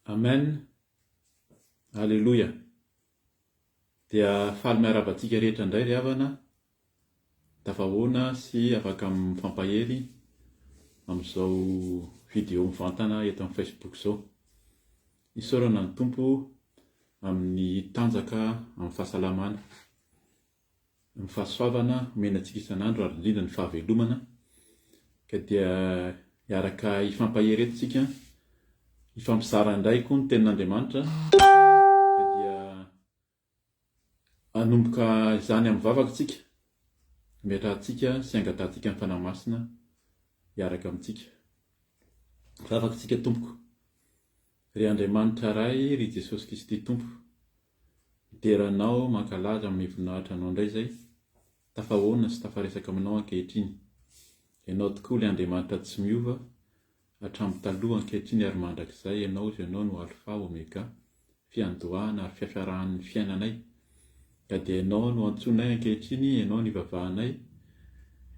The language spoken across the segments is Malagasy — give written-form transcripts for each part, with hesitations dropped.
Amen Aleloia Dia faly miarahaba antsika rehetra indray ry havana tafahoana sy afaka mifampahery amin'izao video mivantana eto amin'ny Facebook izao. Isaorana ny Tompo amin'ny tanjaka amin'ny fahasalamana. ny fahasoavana omena antsika isan'andro ary indrindra ny fahavelomana ka dia hiaraka hifampahery eto tsika hifampizara indray koa ny tenin'Andriamanitra ka dia hanomboka izany amin'ny vavaka tsika ametrahantsika sy angatahantsika ny Fanahy Masina hiaraka amintsika. Vavaka tsika tompoko. Ry Andriamanitra Ray, ry Jesosy Kristy Tompo, Midera Anao, mankalaza, manome voninahitra Anao indray izay, tafahoana sy tafaresaka aminao ankehitriny. Ianao tokoa ilay Andriamanitra tsy miova, hatramin'ny taloha, ankehitriny ary mandrakizay, Ianao izy, Ianao no Alfa, Omega, fiandohana ary fiafarahan'ny fiainanay. Ka dia Ianao no antsoinay ankehitriny, Ianao no ivavahanay,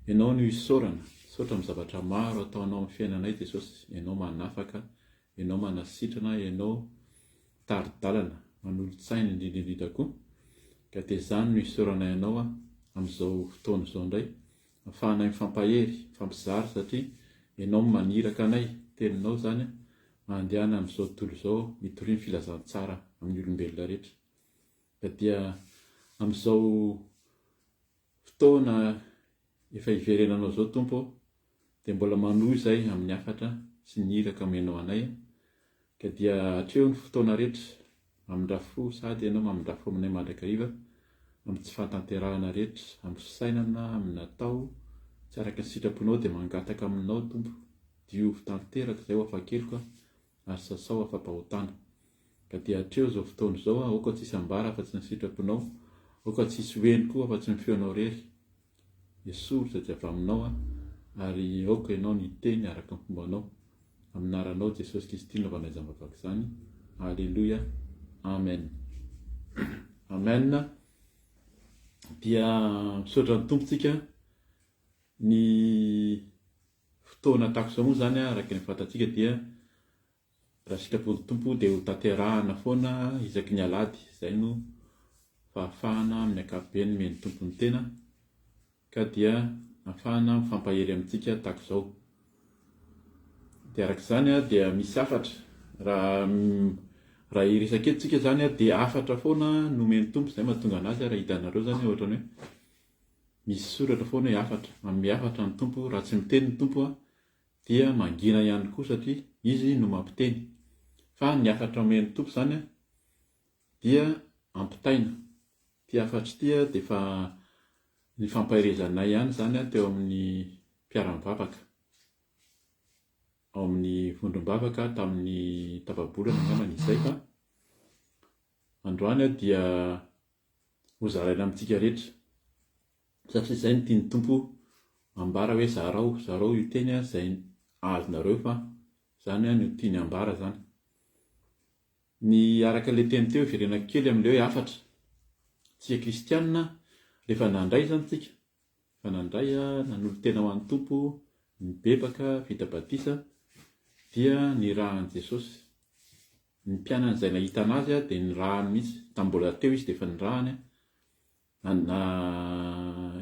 Ianao no isaorana. Misaotra amin'ny zavatra maro ataonao amin'ny fiainanay Jesosy, Ianao manafaka, Ianao manasitrana, Ianao mitari-dalana, manolo-tsaina indrindra indrindra koa. Ka dia izany no isaoranay Anao amin'izao fotoana izao indray, ahafahanay mifampahery, mifampizara satria Ianao no maniraka anay, Teninao izany, mandehana amin'izao tontolo izao mitoria ny filazantsara amin'ny olombelona rehetra. Ka dia amin'izao fotoana efa hiverenanao izao Tompo ô, dia mbola manohy izay amin'ny hafatra sy ny iraka omenao anay ka dia hatreo ny fotoana rehetra, mamindrà fo sady Ianao mamindrà fo aminay mandrakariva amin'ny tsy fahatanterahana rehetra, amin'ny fisainana, amin'ny natao tsy araka ny sitraponao dia mangataka aminao Tompo, diovy tanteraka izay ho afa-keloka ary sasao afa-pahotana. Ka dia hatreo izao fotoana izao, aoka tsy hisy ambara afa-tsy ny sitraponao, aoka tsy hisy ho heno koa afa-tsy ny feonao irery. Esory izay tsy avy aminao aho, ary aoka Ianao ny hiteny araka ny fombanao. Amin'ny anaranao Jesosy Kristy no anaovanay izany vavaka izany. Aleloia. Amen. Amen. Dia misaotra ny Tompo tsika. Ny fotoana tahaka izao moa izany araka ny fantatsika dia Raha sitrapon'ny Tompo dia ho tanterahana foana isaky ny alahady, izay no fahafahana amin'ny ankapobeny nomen'ny Tompo ny tena, ka dia ahafahana mifampahery amintsika tahaka izao. Dia araka izany dia misy hafatra, raha raha hiresaka eto tsika izany dia hafatra foana nomen'ny Tompo, izay mahatonga an'azy raha hitanareo izany ohatran'ny hoe misy soratra foana hoe hafatra, manome hafatra ny Tompo, raha tsy miteny ny Tompo dia mangina ihany koa satria izy no mampiteny fa ny hafatra omen'ny Tompo izany dia ampitaina. Ity hafatra ity dia efa nifampaherezanay ihany izany teo amin'ny mpiara-mivavaka ao amin'ny vondrom-bavaka tamin'ny tapa-bolana angambany izay fa androany dia hozaraina amintsika rehetra. Satria izay no tian'ny Tompo ambara hoe zarao, zarao io teny izay azonareo fa izany no tiany ambara izany. Ny araka ilay teny teo hiverenako kely amin'ilay hoe hafatra. Tsika kristianina rehefa nandray izany tsika, rehefa nandray nanolo-tena ho an'ny Tompo, nibebaka, vita batisa dia nirahan'i Jesosy. Ny mpianany izay nahita an'azy dia nirahany mihitsy, tamin'ny mbola teo izy dia efa nirahany. na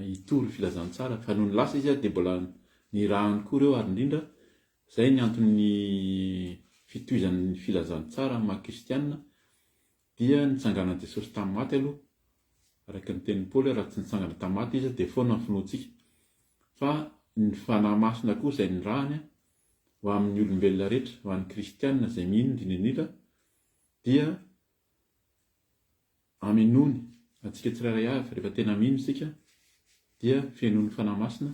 hitory ny filazantsara fa nony lasa izy dia mbola nirahany koa ireo ary indrindra izay ny anton'ny fitohizan'ny filazantsara amin'ny maha kristianina dia nitsanganan'i Jesosy tamin'ny maty aloha araka ny tenin'i Paoly raha tsy nitsangana tamin'ny maty izy dia foana ny finoantsika fa ny fanahy masina koa izay nirahany ho amin'ny olombelona rehetra ho an'ny kristianina izay mino indrindra indrindra dia Amenoany antsika tsirairay avy, rehefa tena mino isika dia fenoin'ny Fanahy Masina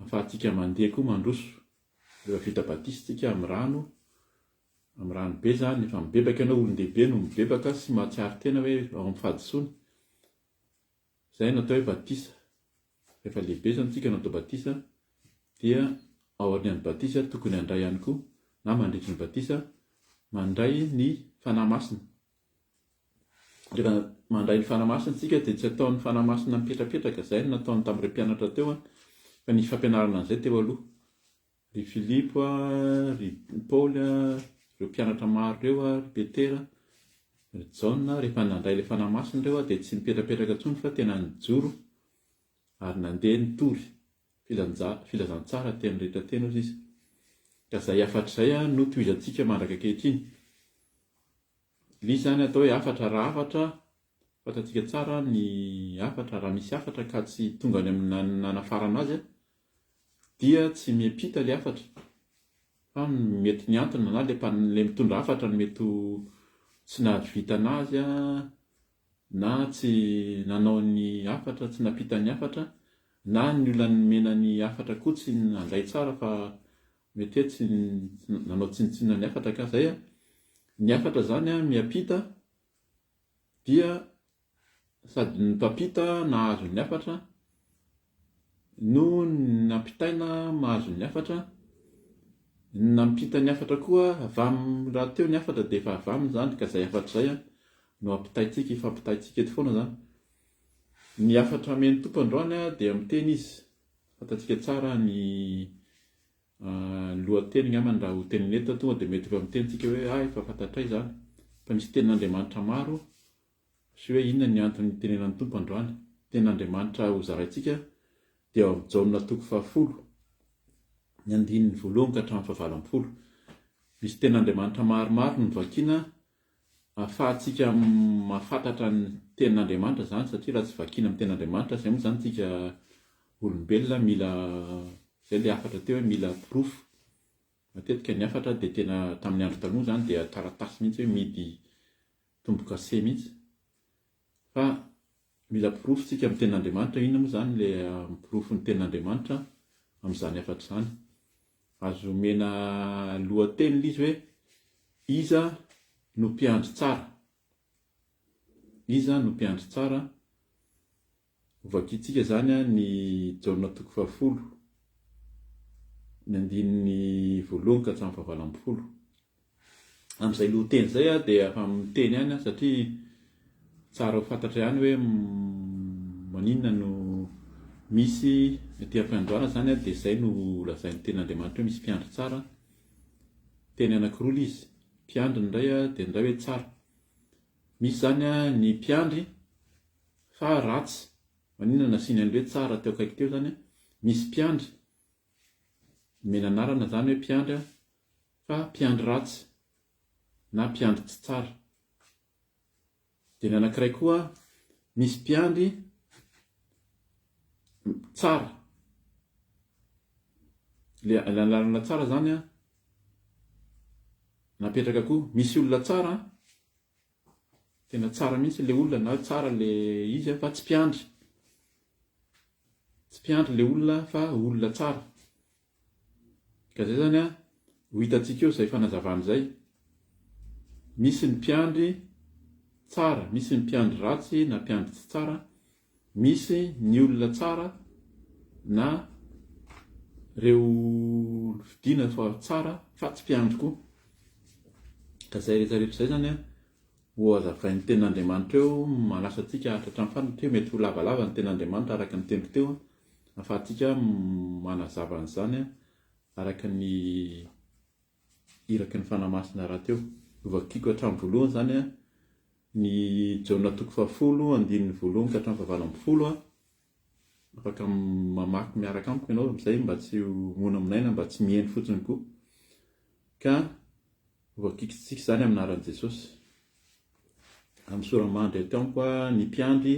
ahafahantsika mandeha koa mandroso, rehefa vita batisa isika amin'ny rano, amin'ny rano be izany, efa mibebaka ianao, olon-dehibe no mibebaka sy mahatsiaro tena hoe ao amin'ny fahadisoana, izay no atao hoe batisa, rehefa lehibe izany isika no atao batisa dia aorian'ny batisa tokony handray ihany koa na mandritry ny batisa mandray ny Fanahy Masina. Rehefa mandray ny Fanahy Masina isika dia tsy ataon'ny Fanahy Masina mipetrapetraka, izay no nataony tamin'ireo mpianatra teo an, fa nisy fampianarana an'izay teo aloha. Ry Filipo, ry Paoly, Ireo mpianatra maro ireo, ry Petera, ry Jaona, rehefa nandray ilay Fanahy Masina ireo dia tsy nipetrapetraka intsony fa tena nijoro ary nandeha nitory filazantsara teny rehetra teny hozy izy. Ka izay hafatra izay no tohizantsika mandraka ankehitriny. Ilay izy izany atao hoe hafatra raha hafatra, fantatsika tsara ny hafatra, raha misy hafatra ka tsy tonga any amin'ny nanafarana azy dia tsy miampita ilay hafatra fa mety ny antony na ilay mitondra hafatra no mety ho tsy nahavita an'azy na tsy nanao ny hafatra, tsy nampita ny hafatra na ny olona nomena ny hafatra koa tsy nandray tsara fa Mety hoe tsy nanao tsinontsinona ny hafatra ka zay a! Ny hafatra zany a miampita dia sady ny mpampita nahazo ny hafatra no nampitaina mahazo ny hafatra, ny nampita ny hafatra koa avy aminy rahateo ny hafatra dia efa avy aminy zany ka zay hafatra zay a no ampitaintsika ifampitaintsika eto foana zany. Ny hafatra amen'ny Tompo androany a dia miteny izy Fantatsika tsara ny lohateny angambany raha ho tenenina eto tonga dia mety efa miteny tsika hoe ah efa fantatray izany fa misy tenin'Andriamanitra maro sy hoe inona ny antony nitenenan'ny Tompo androany. Tenin'Andriamanitra ho zaraintsika dia ao amin'ny Jaona toko fahafolo ny andininy voalohany ka hatramin'ny fahavalo ambin'ny folo. Misy tenin'Andriamanitra maromaro no vakiana Ahafahantsika mahafantatra ny tenin'Andriamanitra izany satria raha tsy vakiana amin'ny tenin'Andriamanitra, izay moa izany tsika olombelona mila, izay ilay hafatra teo hoe mila porofo. Matetika ny hafatra dia tena tamin'ny andro taloha izany dia taratasy mihitsy hoe mihidy tombo-kase mihitsy. Fa mila porofo tsika amin'ny tenin'Andriamanitra, inona moa izany ilay porofon'ny tenin'Andriamanitra amin'izany hafatra izany? Azo omena lohateny ilay izy hoe Iza no mpiandry tsara? Iza no mpiandry tsara? Hovakintsika izany ny Jaona toko fahafolo, ny andininy voalohany ka hatramin'ny fahavalo ambin'ny folo. Amin'izay lohateny izay aho dia efa miteny ihany aho satria tsara ho fantatra ihany hoe maninona no misy aty am-piandohana izany dia izay no lazain'ny tenin'Andriamanitra hoe misy mpiandry tsara. Teny anankiroa ilay izy, mpiandry ny iray dia ny iray hoe tsara. Misy izany ny mpiandry fa ratsy, maninona nasiany an'ilay hoe tsara teo akaiky teo izany, misy mpiandry, nomena anarana izany hoe mpiandry Fa mpiandry ratsy na mpiandry tsy tsara. Dia ny anankiray koa misy mpiandry tsara. Ilay anarana tsara izany an, napetraka koa. Misy olona tsara an, tena tsara mihitsy ilay olona na tsara ilay izy fa tsy mpiandry. Tsy mpiandry ilay olona fa olona tsara. Ka izay izany an, ho hitantsika eo izay fanazavana izay. Misy ny mpiandry tsara, misy ny mpiandry ratsy na mpiandry tsy tsara, misy ny olona tsara na ireo fidiana fa tsara fa tsy mpiandry koa. Ka izay rehetra rehetra izay izany an, ho hazavain'ny tenin'Andriamanitra eo, manasa antsika haharitra hatramin'ny farany, satria mety ho lavalava ny tenin'Andriamanitra araka ny teniko teo an. Ahafahantsika manazava an'izany araka ny iraky ny Fanahy Masina rahateo. Novakiko hatramin'ny voalohany izany ny Jaona toko fahafolo andininy voalohany ka hatramin'ny fahavalo ambin'ny folo. Afaka mamaky miaraka amiko ianao amin'izay mba tsy ho monamonaina, mba tsy mihaino fotsiny koa. Ka hovakitsika izany amin'ny anaran'i Jesosy. Amin'ny sora-mandry eto amiko ny mpiandry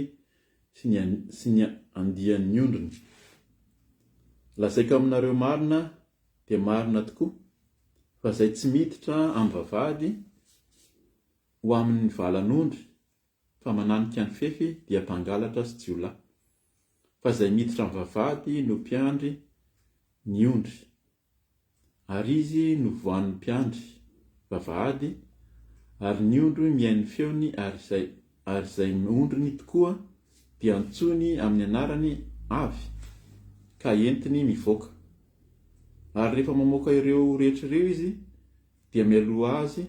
sy ny sy ny andian'ny ondriny. Lazaiko aminareo marina dia marina tokoa fa izay tsy miditra amin'ny vavahady ho amin'ny valan'ondry fa mananika ny fefy dia mpangalatra sy jiolahy. Fa izay miditra amin'ny vavahady no mpiandry ny ondry. Ary izy no voan'ny mpiandry vavahady, ary ny ondry mihaino ny feony, ary izay ary izay ondriny tokoa dia antsoiny amin'ny anarany avy, ka entiny mivoaka. Ary rehefa mamoaka ireo rehetra ireo izy, dia mialoha azy,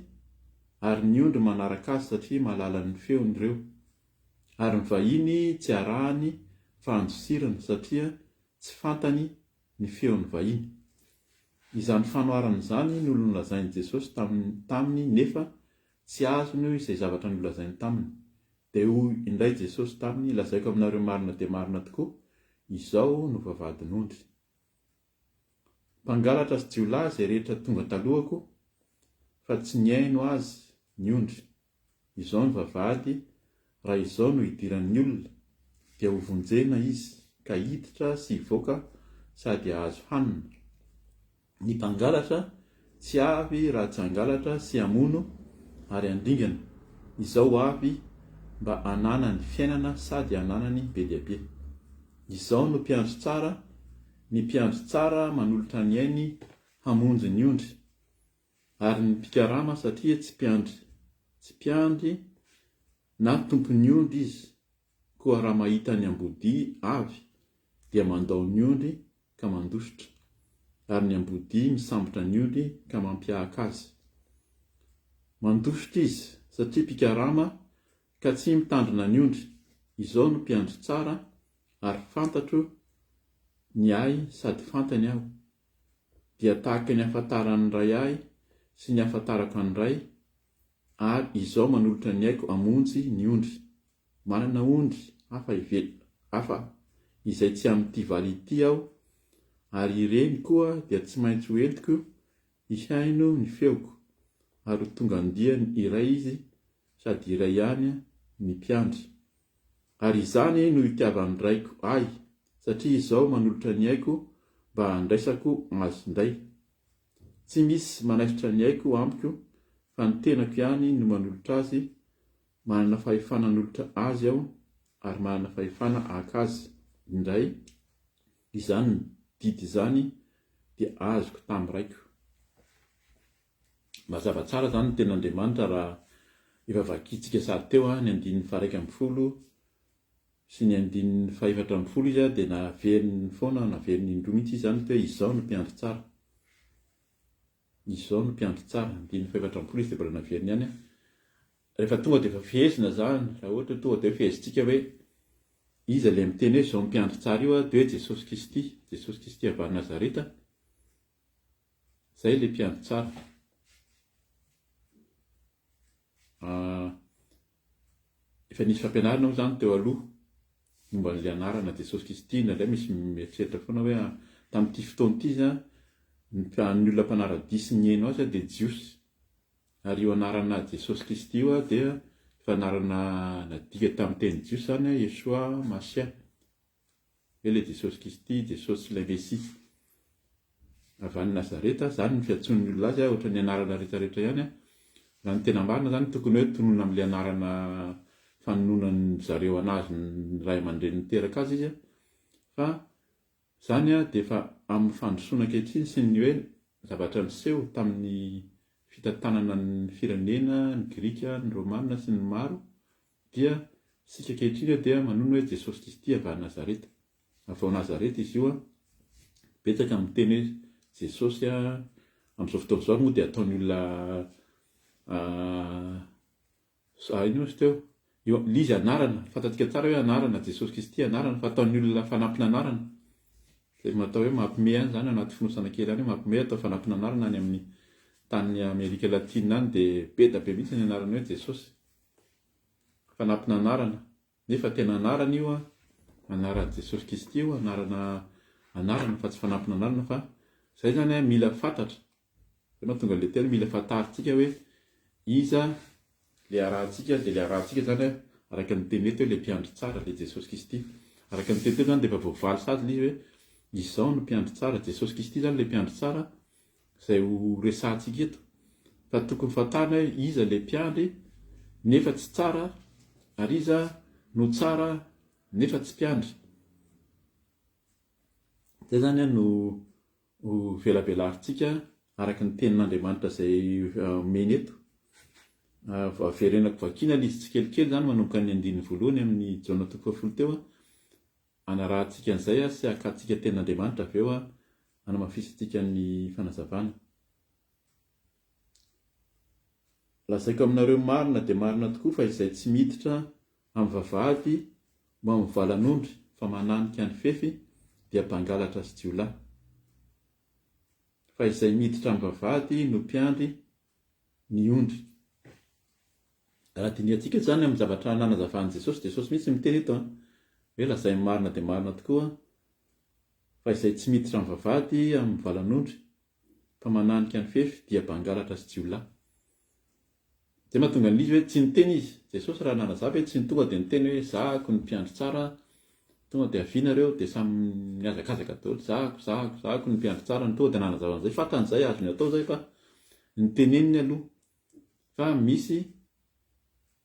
ary ny ondry manaraka azy satria mahalala ny feony ireo. Ary ny vahiny tsy arahany fa andosirany, satria tsy fantany ny feon'ny vahiny. Izany fanoharana izany no nolazain'i Jesosy taminy nefa tsy azony izay zavatra nolazainy taminy. Dia hoy indray Jesosy taminy, Lazaiko aminareo marina dia marina tokoa, izao no vavahadin'ondry. Mpangalatra sy jiolahy izay rehetra tonga talohako, fa tsy nihaino azy ny ondry. Izao ny vavahady, raha izao no hidiran'ny olona, dia ho vonjena izy, ka hiditra sy hivoaka sady hahazo hanina. Ny mpangalatra tsy avy raha tsy hangalatra sy hamono ary handringana, izao avy mba hananany fiainana sady hananany be dia be. Izao no mpiandry tsara, ny mpiandry tsara manolotra ny ainy hamonjy ny ondry, ary ny mpikarama satria tsy mpiandry tsy mpiandry na tompon'ny ondry izy, koa raha mahita ny ambodia avy dia mandao ny ondry ka mandositra, ary ny ambodia misambotra ny ondry ka mampihahaka azy. Mandositra izy satria mpikarama ka tsy mitandrina ny ondry, izao no mpiandry tsara ary fantatro ny ahy sady fantany aho, dia tahaka ny ahafantaran'ny Ray ahy sy ny ahafantarako an'ny Ray, ary izao manolotra ny aiko hamonjy ny ondry. Manana ondry hafa hafa izay tsy amin'ity valo ity aho, ary ireny koa dia tsy maintsy ho entiko hihaino ny feoko, ary ho tonga andiany iray izy sady iray ihany ny mpiandry. Ary izany no itiavan'ny Raiko ahy, satria Izaho manolotra ny aiko mba handraisako azy indray. Tsy misy manaisotra ny aiko amiko, fa ny tenako ihany no manolotra azy, manana fahefana hanolotra azy aho, ary manana fahefana haka azy indray, izany didy izany dia azoko tamin'ny Raiko. Mazava tsara izany ny tenin'Andriamanitra raha efa vakintsika sary teo ny andininy faha-11 sy ny andininy faha-14 izy dia naveriny foana, naveriny indroa mihitsy izy izany hoe izao no mpiandry tsara. Izao no mpiandry tsara. Andininy faha-44 izy dia mbola naveriny ihany. Rehefa tonga dia efa fehezina izany, raha ohatra hoe tonga dia hoe fehezintsika hoe iza ilay miteny hoe izao no mpiandry tsara io dia hoe Jesosy Kristy, Jesosy Kristy avy any Nazareta. Zay le mpiandry tsara. Ah, efa nisy fampianarana moa zany teo aloha momba an'ilay anarana Jesosy Kristy, indraindray misy mieritreritra foana hoe ah, tamin'ity fotoana ity izy an, ny ny olona mpanara-dia sy nihaino azy dia Jiosy. Ary io anarana Jesosy Kristy io dia efa anarana nadika tamin'ny teny jiosy zany, Yeshua Mashiach. Hoe ilay Jesosy Kristy, Jesosy ilay Mesia. Avy any Nazareta, izany ny fiantsoan'ny olona azy, ohatran'ny anarana rehetrarehetra ihany. Raha ny tena marina izany tokony hoe tononina amin'ilay anarana fanononan'ny zareo an'azy ny ray aman-dreny niteraka azy izy. Fa izany dia efa amin'ny fandrosoana ankehitriny sy ny hoe zavatra niseho tamin'ny fitantanana ny firenena, ny Grika, ny Romana sy ny maro Dia isika ankehitriny dia manonona hoe Jesosy Kristy avy any Nazareta. Avy ao Nazareta izy io an. Betsaka ny miteny hoe Jesosy an. Amin'izao fotoana izao ary moa dia ataon'ny olona inona moa izy teo? Io ilay izy anarana, fantatsika tsara hoe anarana Jesosy Kristy anarana fa ataon'ny olona fanampin'anarana. Izay atao hoe mampime any izany anaty fonosana kely any hoe mampime atao fanampin'anarana any amin'ny tany Amerika Latina any dia be da be mihitsy ny anarana hoe Jesosy. Fanampin'anarana, nefa tena anarana io an, anaran'i Jesosy Kristy io, anarana anarana fa tsy fanampin'anarana fa zay zany an mila fantatra, zay mahatonga an'le teny mila fantarintsika hoe iza le arahantsika, de le arahantsika zany an araka ny teny eto hoe le mpiandry tsara, le Jesosy Kristy, araka ny teny teo zany de efa voavaly sady le izy hoe izao no mpiandry tsara, Jesosy Kristy zany le mpiandry tsara izay ho resahantsika eto fa tokony fantarina hoe iza ilay mpiandry nefa tsy tsara ary iza no tsara nefa tsy mpiandry. Izay izany no ho velabelarintsika araka ny tenin'Andriamanitra izay omeny eto. Averenako vakiana ilay izy tsikelikely izany manomboka ny andininy voalohany amin'ny Jaona toko fahafolo teo. Hanarahantsika an'izay sy hakantsika tenin'Andriamanitra avy eo hanamafisantsika ny fanazavana. Lazaiko aminareo marina dia marina tokoa fa izay tsy miditra amin'ny vavahady ho amin'ny valan'ondry fa mananika ny fefy dia mpangalatra sy jiolahy. Fa izay miditra amin'ny vavahady no mpiandry ny ondry. Raha dinihantsika eto izany amin'ny zavatra nanazavan'i Jesosy, Jesosy mihitsy miteny eto an, hoe lazainy marina dia marina tokoa fa izay tsy miditra amin'ny vavahady amin'ny valan'ondry fa mananika ny fefy dia mpangalatra sy jiolahy. Izay mahatonga an'izy hoe tsy niteny izy. Jesosy raha nanazava hoe tsy tonga dia niteny hoe zahako ny mpiandry tsara, tonga dia avia nareo dia samy nihazakazaka daholo, zahako, zahako, zahako ny mpiandry tsara, ny tonga dia nanazava an'izay, fantany izay, azony atao izay fa niteneniny aloha fa misy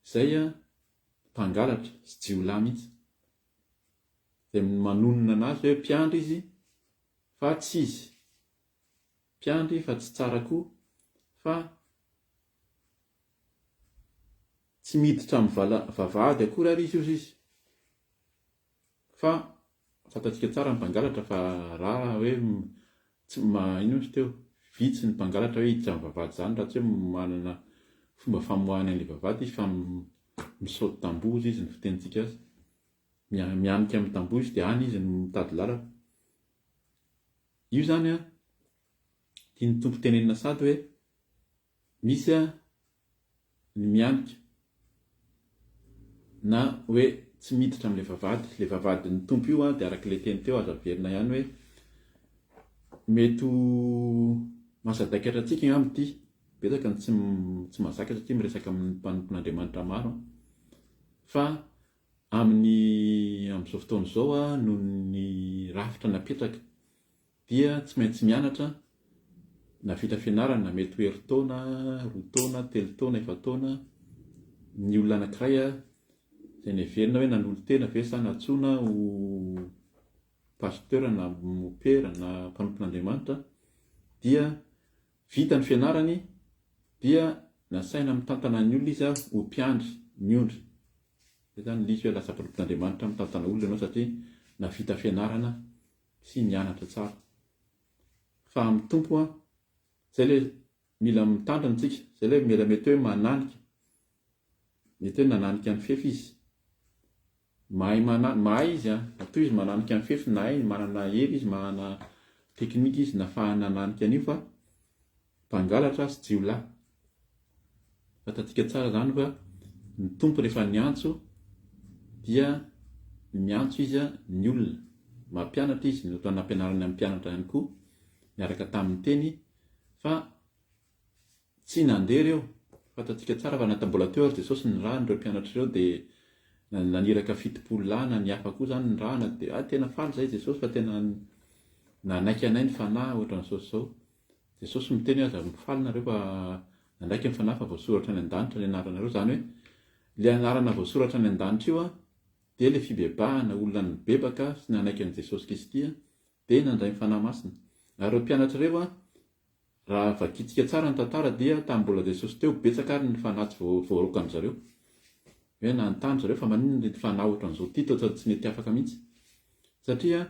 izay mpangalatra sy jiolahy mihitsy izay manonona anazy hoe mpiandry izy fa tsy izy. Mpiandry fa tsy tsara koa fa tsy miditra amin'ny vala vavahady akory ary izy ozy izy fa fantatsika tsara ny mpangalatra fa raha hoe tsy ma inona ozy teo vitsy ny mpangalatra hoe hiditra amin'ny vavahady zany raha tsy hoe manana fomba famoahany an'ilay vavahady izy fa misaoty tamboho ozy izy ny fitenintsika azy mianika amin'ny tamboho izy dia any izy no mitady lalana. Io izany an, tian'ny Tompo tenenina sady hoe misy an ny mianika na hoe tsy miditra amin'ilay vavahady. Ilay vavahadin'ny Tompo io an dia araka ilay teny teo azo averina ihany hoe mety ho mahasadaikatra antsika angamba ity, betsaka ny tsy tsy mahazaka satria miresaka amin'ny mpanompon'Andriamanitra maro an, fa Amin'ny amin'izao fotoana izao noho ny rafitra napetraka dia tsy maintsy mianatra na vita fianarana mety ho herintaona, roa taona, telo taona, efa-taona ny olona anankiray izay neverina hoe nanolo-tena ve sa nantsoina ho pasteur na mopera na mpanompon'Andriamanitra dia vita ny fianarany dia nasaina mitantana ny olona izy ho mpiandry ny ondry. Zay zany ilay izy hoe lasa mpanompon'Andriamanitra mitantana olona ianao satria navita fianarana sy nianatra tsara. Fa amin'ny Tompo an, zay ilay mila mitandrina tsika, zay ilay mila mety hoe mananika, mety hoe nananika ny fefy izy. Mahay mana, mahay izy an, matoa izy mananika ny fefy nahay, manana hery izy, manana teknika izy nafahany nananika an'io fa mpangalatra sy jiolahy. Fantatsika tsara izany fa ny Tompo rehefa niantso dia miantso Izy ny olona, mampianatra Izy, ny ohatran'ny nampianarany ny mpianatra ihany koa niaraka tamin'ny teny fa tsy nandeha ireo. Fantatsika tsara fa na mbola teo ary Jesosy nirahiny ireo mpianatra ireo dia naniraka 70 lahy na ny hafa koa izany nirahana dia ah tena faly izay Jesosy fa tena nanaiky anay ny fanahy ohatran'izao sy izao. Jesosy miteny hoe aza mifaly nareo fa nandraika ny fanahy fa voasoratra any an-danitra ny anaranareo, izany hoe ilay anarana voasoratra any an-danitra io dia ilay fibebahana, olona nibebaka sy nanaiky an'i Jesosy Kristy dia nandray ny Fanahy Masina. Ary ireo mpianatra ireo raha vakintsika tsara ny tantara dia tamin'ny mbola Jesosy teo betsaka ary ny fanahy tsy voaroakan-dry zareo. Hoe nanontany zareo fa maninona ity fanahy ohatran'izao ity toa tsy mety afaka mihitsy. Satria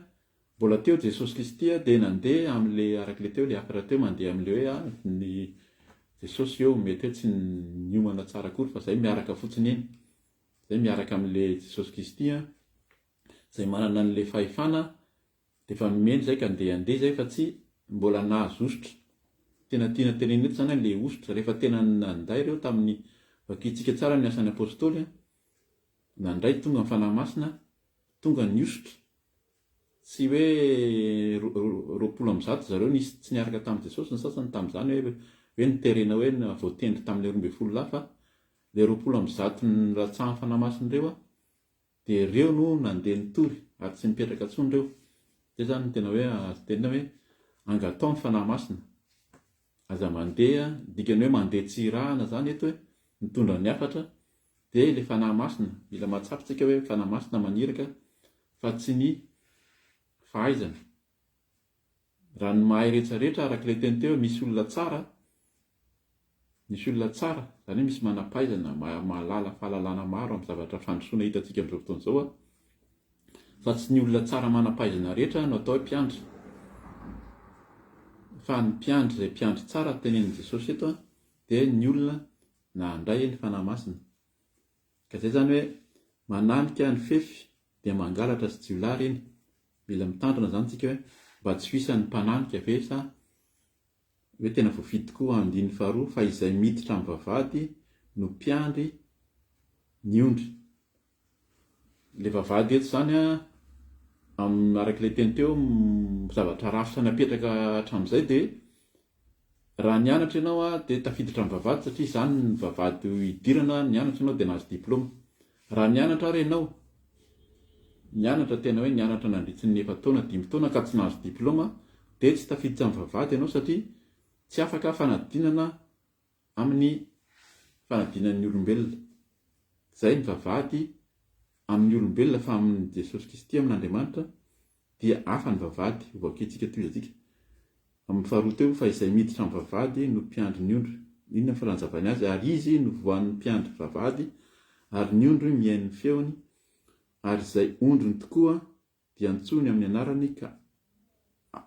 Mbola teo Jesosy Kristy dia nandeha amin'ilay araka ilay teo ilay hafatra teo mandeha amin'ilay hoe ny Jesosy eo mety hoe tsy niomana tsara akory fa zay miaraka fotsiny eny zay miaraka amin'ilay Jesosy Kristy zay manana an'ilay fahefana dia efa nomeny zay ka ndeha handeha zay fa tsy mbola nahazo hosotra tena tiana tenenina eto zany ilay hosotra rehefa tena nanday ireo tamin'ny vakintsika tsara ny asan'ny apostoly nandray tonga ny Fanahy Masina tonga ny hosotra Tsy hoe 120 zareo nisy tsy niaraka tamin'i Jesosy ny sasany tamin'izany hoe hoe noterena hoe voatendry tamin'ilay 12 lahy fa ilay 120 nilatsahan'ny Fanahy Masina ireo dia ireo no nandeha nitory ary tsy nipetraka intsony ireo. Izay izany no tena hoe azo tenena hoe angatao ny Fanahy Masina. Aza mandeha, dikany hoe mandeha tsy irahana izany eto hoe mitondra ny hafatra dia ilay Fanahy Masina, mila mahatsapa isika hoe Fanahy Masina maniraka fa tsy ny fahaizana. Raha ny mahay rehetra rehetra araka ilay teny teo hoe misy olona tsara, misy olona tsara, izany hoe misy manam-pahaizana, mahalala fahalalana maro amin'ny zavatra fandrosoana hitantsika amin'izao fotoana izao an, fa tsy ny olona tsara manam-pahaizana rehetra no atao hoe mpiandry. Fa ny mpiandry izay mpiandry tsara tenenin'i Jesosy eto an, dia ny olona nandray ny Fanahy Masina. Ka zay zany hoe mananika ny fefy dia mangalatra sy jiolahy reny. Mila mitandrina zany tsika hoe mba tsy ho isan'ny mpananika ve sa. Hoe tena voafidy tokoa andininy faharoa fa izay miditra amin'ny vavahady no mpiandry ny ondry. Ilay vavahady eto izany an, araka ilay teny teo, zavatra rafitra napetraka hatramin'izay dia raha nianatra ianao dia tafiditra amin'ny vavahady satria izany ny vavahady hidirana, nianatra ianao dia nahazo diplaoma. Raha nianatra ary ianao, nianatra tena hoe nianatra nandritry ny efa-taona, dimy taona ka tsy nahazo diplaoma dia tsy tafiditra amin'ny vavahady ianao satria tsy afaka fanadinana amin'ny fanadinan'ny olombelona. Izay ny vavahady amin'ny olombelona fa amin'i Jesosy Kristy amin'Andriamanitra dia hafa ny vavahady. Ho vakintsika tohizantsika amin'ny faharoa teo fa izay miditra amin'ny vavahady no mpiandry ny ondry. Inona ny fanazavany azy? Ary izy no voan'ny mpiandry vavahady ary ny ondry mihaino ny feony ary izay ondriny tokoa dia antsoiny amin'ny anarany ka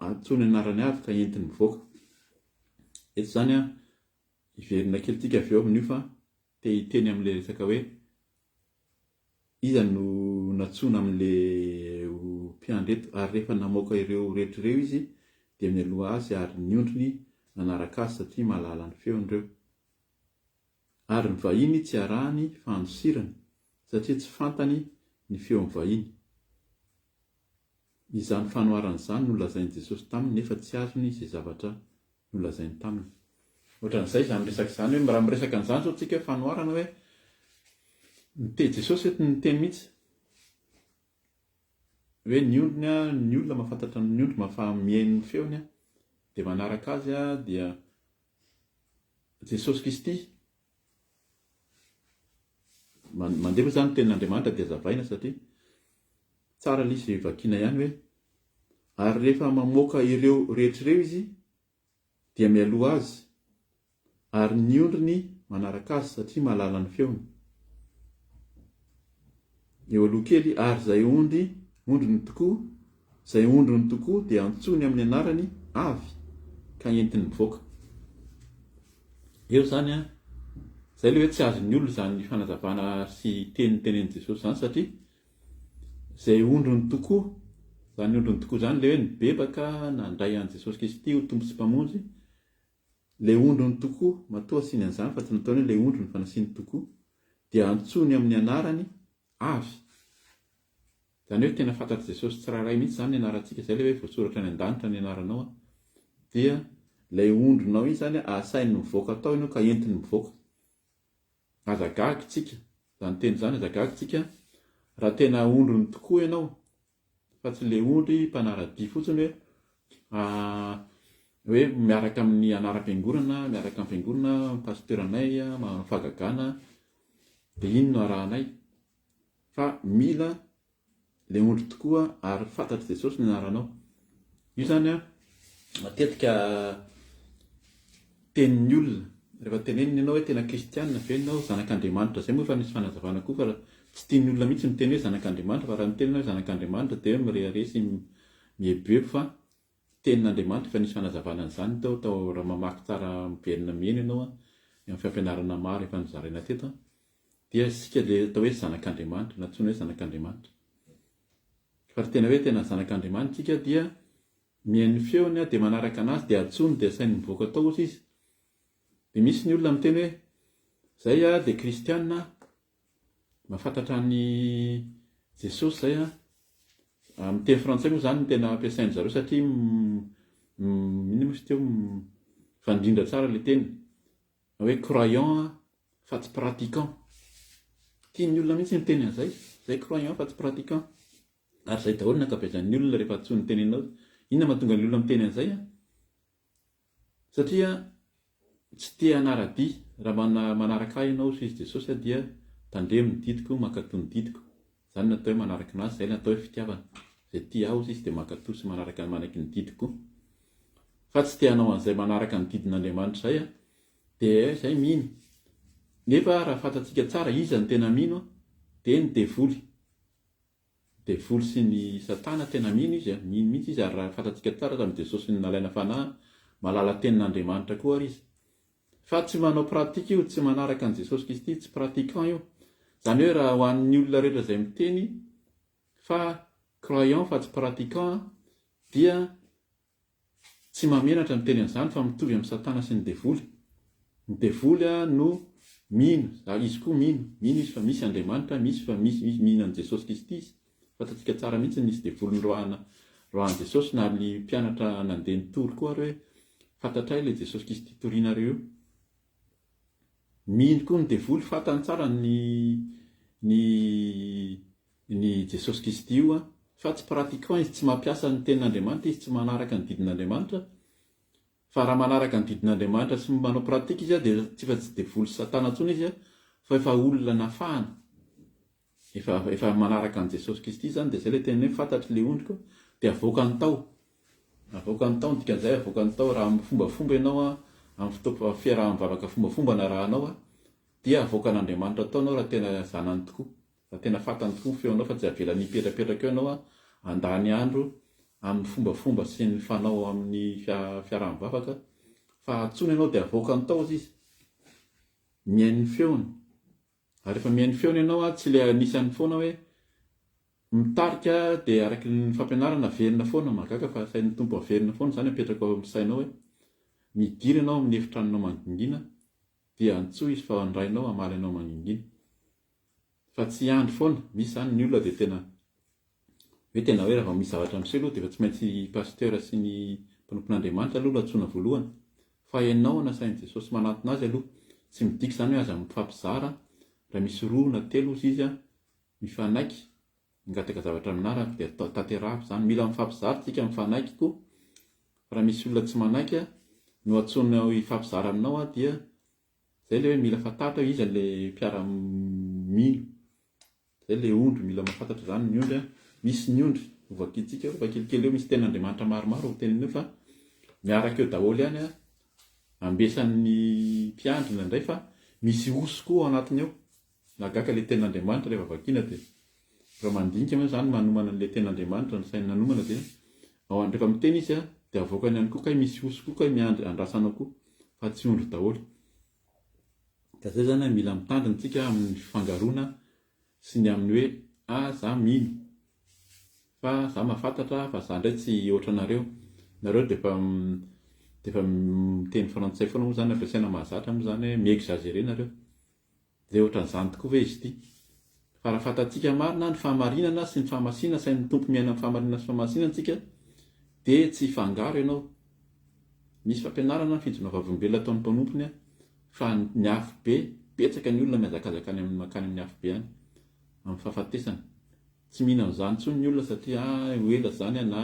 antsoiny anarany avy ka entiny mivoaka. Eto izany an, hiverina kely tsika avy eo amin'io fa te hiteny amin'ilay resaka hoe iza no nantsoina amin'ilay ho mpiandry eto ary rehefa namoaka ireo rehetra ireo izy dia mialoha azy ary ny ondriny nanaraka azy satria mahalala ny feony ireo. Ary ny vahiny tsy arahany fa andosirany, satria tsy fantany ny feon'ny vahiny. Izany fanoharana izany no nolazain'i Jesosy taminy nefa tsy azony izay zavatra nolazainy taminy. Ohatran'izay izany resaka izany hoe raha miresaka an'izany izao tsika hoe fanoharana hoe nite Jesosy eto niteny mihitsy hoe ny ondriny ny olona mahafantatra ny ondry mahafa mihaino ny feony dia manaraka azy dia Jesosy Kristy. Mandeha moa izany ny tenin'Andriamanitra dia azavaina satria tsara ilay izy vakiana ihany hoe ary rehefa mamoaka ireo rehetra ireo izy dia mialoha azy ary ny ondriny manaraka azy satria mahalala ny feony. Eo aloha kely ary izay ondry ondriny tokoa Izay ondriny tokoa dia antsoiny amin'ny anarany avy ka entiny mivoaka. Eo izany an, izay ilay hoe tsy azon'ny olona izany fanazavana sy teny notenenin'i Jesosy izany satria izay ondriny tokoa, izany ondriny tokoa izany ilay hoe nibebaka nandray an'i Jesosy Kristy ho Tompo sy Mpamonjy, ilay ondriny tokoa, matoa asiany an'izany fa tsy nataony hoe ilay ondriny fa nasiany tokoa, dia antsoiny amin'ny anarany avy. Izany hoe tena fantatr'i Jesosy tsirairay mihitsy izany ny anarantsika, izay ilay hoe voasoratra any an-danitra ny anaranao an, dia ilay ondrinao iny izany asainy mivoaka tao ianao ka entiny mivoaka. Aza gaga tsika, izany teny izany aza gaga tsika raha tena ondriny tokoa ianao fa tsy ilay ondry mpanara-dia fotsiny hoe hoe miaraka amin'ny anaram-piangonana, miaraka amin'ny fiangonana, pasteur anay manao fahagagana dia iny no arahanay. Fa mila le ondry tokoa ary fantatr'i Jesosy ny anaranao. Io zany an, matetika tenin'ny olona, rehefa tenenina ianao hoe tena kristianina ve ianao, zanak'Andriamanitra, zay moa efa nisy fanazavana koa fa tsy tian'ny olona mihitsy miteny hoe zanak'Andriamanitra fa raha miteny ianao hoe zanak'Andriamanitra dia hoe mirehareha sy mieboebo fa tenin'Andriamanitra efa nisy fanazavana an'izany tao tao raha mamaky tsara miverina mihaino ianao an, amin'ny fampianarana maro efa nozaraina teto an. Dia isika ilay atao hoe zanak'Andriamanitra, nantsoina hoe zanak'Andriamanitra. Fa raha tena hoe tena zanak'Andriamanitra isika dia mihaino ny feony dia manaraka anazy dia antsoiny dia asainy mivoaka tao ozy izy. Dia misy ny olona miteny hoe zay aho dia kristiana, mahafantatra an'i Jesosy zay aho. Amin'ny teny frantsay moa izany no tena ampiasain-dry zareo satria inona moa izy teo mifandrindra tsara ilay teny. Hoe croyant fa tsy pratiquant. Tian'ny olona mihitsy ny miteny an'izay. Izay croyant fa tsy pratiquant. Ary izay daholo ny ankabeazan'ny olona rehefa antsoin'ny tenenao. Inona mahatonga ny olona miteny an'izay an? Satria tsy te hanara-dia. Raha manaraka ahy ianao hoy izy Jesosy dia tandremo ny didiko, mankatò ny didiko. Izany no atao hoe manaraka anazy, izay no atao hoe fitiavana. Izay tia ahy hoy izy dia mankatò sy manaraka manaiky ny didiko koa. Fa tsy te hanao an'izay manaraka ny didin'Andriamanitra izay an, dia izay mino. Nefa raha fantatsika tsara iza no tena mino an, dia ny devoly. Ny devoly sy ny satana tena mino izy an, mino mihitsy izy ary raha fantatsika tsara tamin'i Jesosy nalaina fanahy, mahalala tenin'Andriamanitra koa ary izy. Fa tsy manao pratique io, tsy manaraka an'i Jesosy Kristy, tsy pratiquant io. Izany hoe raha ho an'ny olona rehetra izay miteny fa croyant fa tsy pratiquant dia. Tsy mahamenatra ny miteny an'izany fa mitovy amin'i Satana sy ny devoly. Ny devoly no mino, ary izy koa mino, mino izy fa misy Andriamanitra, misy fa misy, misy mino an'i Jesosy Kristy izy. Fantatsika tsara mihitsy nisy devoly noroahana, roahan'i Jesosy na ny mpianatra nandeha nitory koa ary hoe fantatray ilay Jesosy Kristy torianareo io. Mino koa ny devoly, fantany tsara ny ny ny Jesosy Kristy io an, fa tsy pratiquant izy, tsy mampiasa ny tenin'Andriamanitra izy, tsy manaraka ny didin'Andriamanitra, fa raha manaraka ny didin'Andriamanitra sy manao pratique izy an, dia tsy efa tsy devoly sy satana intsony izy an, fa efa olona nafahana. Efa efa manaraka an'i Jesosy Kristy izany dia izay ilay teny hoe fantatro ilay ondriko dia avoakany tao. Avoakany tao ny dikan'izay avoakany tao raha amin'ny fombafomba ianao an, amin'ny fotoam fiaraha-mivavaka fombafomba no arahanao an, dia avoakan'Andriamanitra tao ianao raha tena zanany tokoa, raha tena fantany tokoa ny feonao fa tsy avelany hipetrapetraka eo ianao an, handany andro amin'ny fombafomba sy ny fanao amin'ny fiaraha-mivavaka fa antsoina ianao dia avoakany tao izy, mihaino ny feony. Ary rehefa mihaino feony ianao an, tsy ilay anisany foana hoe mitarika dia araky ny fampianarana averina foana, mahagaga fa asain'ny Tompo averina foana izany apetrako ao amin'ny sainao hoe midira ianao amin'ny efitranonao mangingina dia antsoy izy fa ny Rainao hamaly anao mangingina. Fa tsy hiandry foana, misy izany ny olona dia tena Hoe tena hoe raha vao misy zavatra miseho aloha dia efa tsy maintsy i Pasteur sy ny mpanompon'Andriamanitra aloha no antsoina voalohany. Fa ianao nasain'i Jesosy manantona azy aloha. Tsy midika izany hoe aza mifampizara, raha misy roa na telo ozy izy mifanaiky mangataka zavatra aminarako dia atao tanterahako izany. Mila mifampizara tsika mifanaiky koa. Fa raha misy olona tsy manaiky no antsoinao hifampizara aminao dia izay ilay hoe mila fantatra hoe iza ilay mpiara-mino. Zay le ondry, mila mahafantatra izany ny ondry an! Misy ny ondry, ho vakintsika eo fa kelikely eo misy tenin'Andriamanitra maromaro ho tenenina eo fa miaraka eo daholo ihany an, ambesan'ny mpiandry indraindray fa misy osy koa ao anatiny ao. Nahagaga le tenin'Andriamanitra rehefa vakiana dia rehefa mandinika moa izany manomana an'le tenin'Andriamanitra ny saina nanomana dia ao an rehefa miteny izy an dia avoakany ihany koa kay misy osy koa kay miandry andrasana koa fa tsy ondry daholo. Ka zay zany mila mitandrina tsika amin'ny fifangaroana sy ny amin'ny hoe ah za mino fa za mahafantatra fa za ndray tsy ohatranareo, nareo dia efa dia efa miteny frantsay foana moa zany ampiasaina mahazatra moa zany hoe mi-exagerer nareo, dia ohatran'izany tokoa ve izy ity? Fa raha fantatsika marina ny fahamarinana sy ny fahamasina asain'ny Tompo miaina amin'ny fahamarinana sy fahamasinana tsika dia tsy hifangaro ianao. Misy fampianarana ny fijoroana vavolombelona ataon'ny mpanompony fa ny afobe, betsaka ny olona mihazakazaka any amin'ny mankany amin'ny afobe any amin'ny fahafatesana. Tsy mino an'izany intsony ny olona satria ah ho ela izany na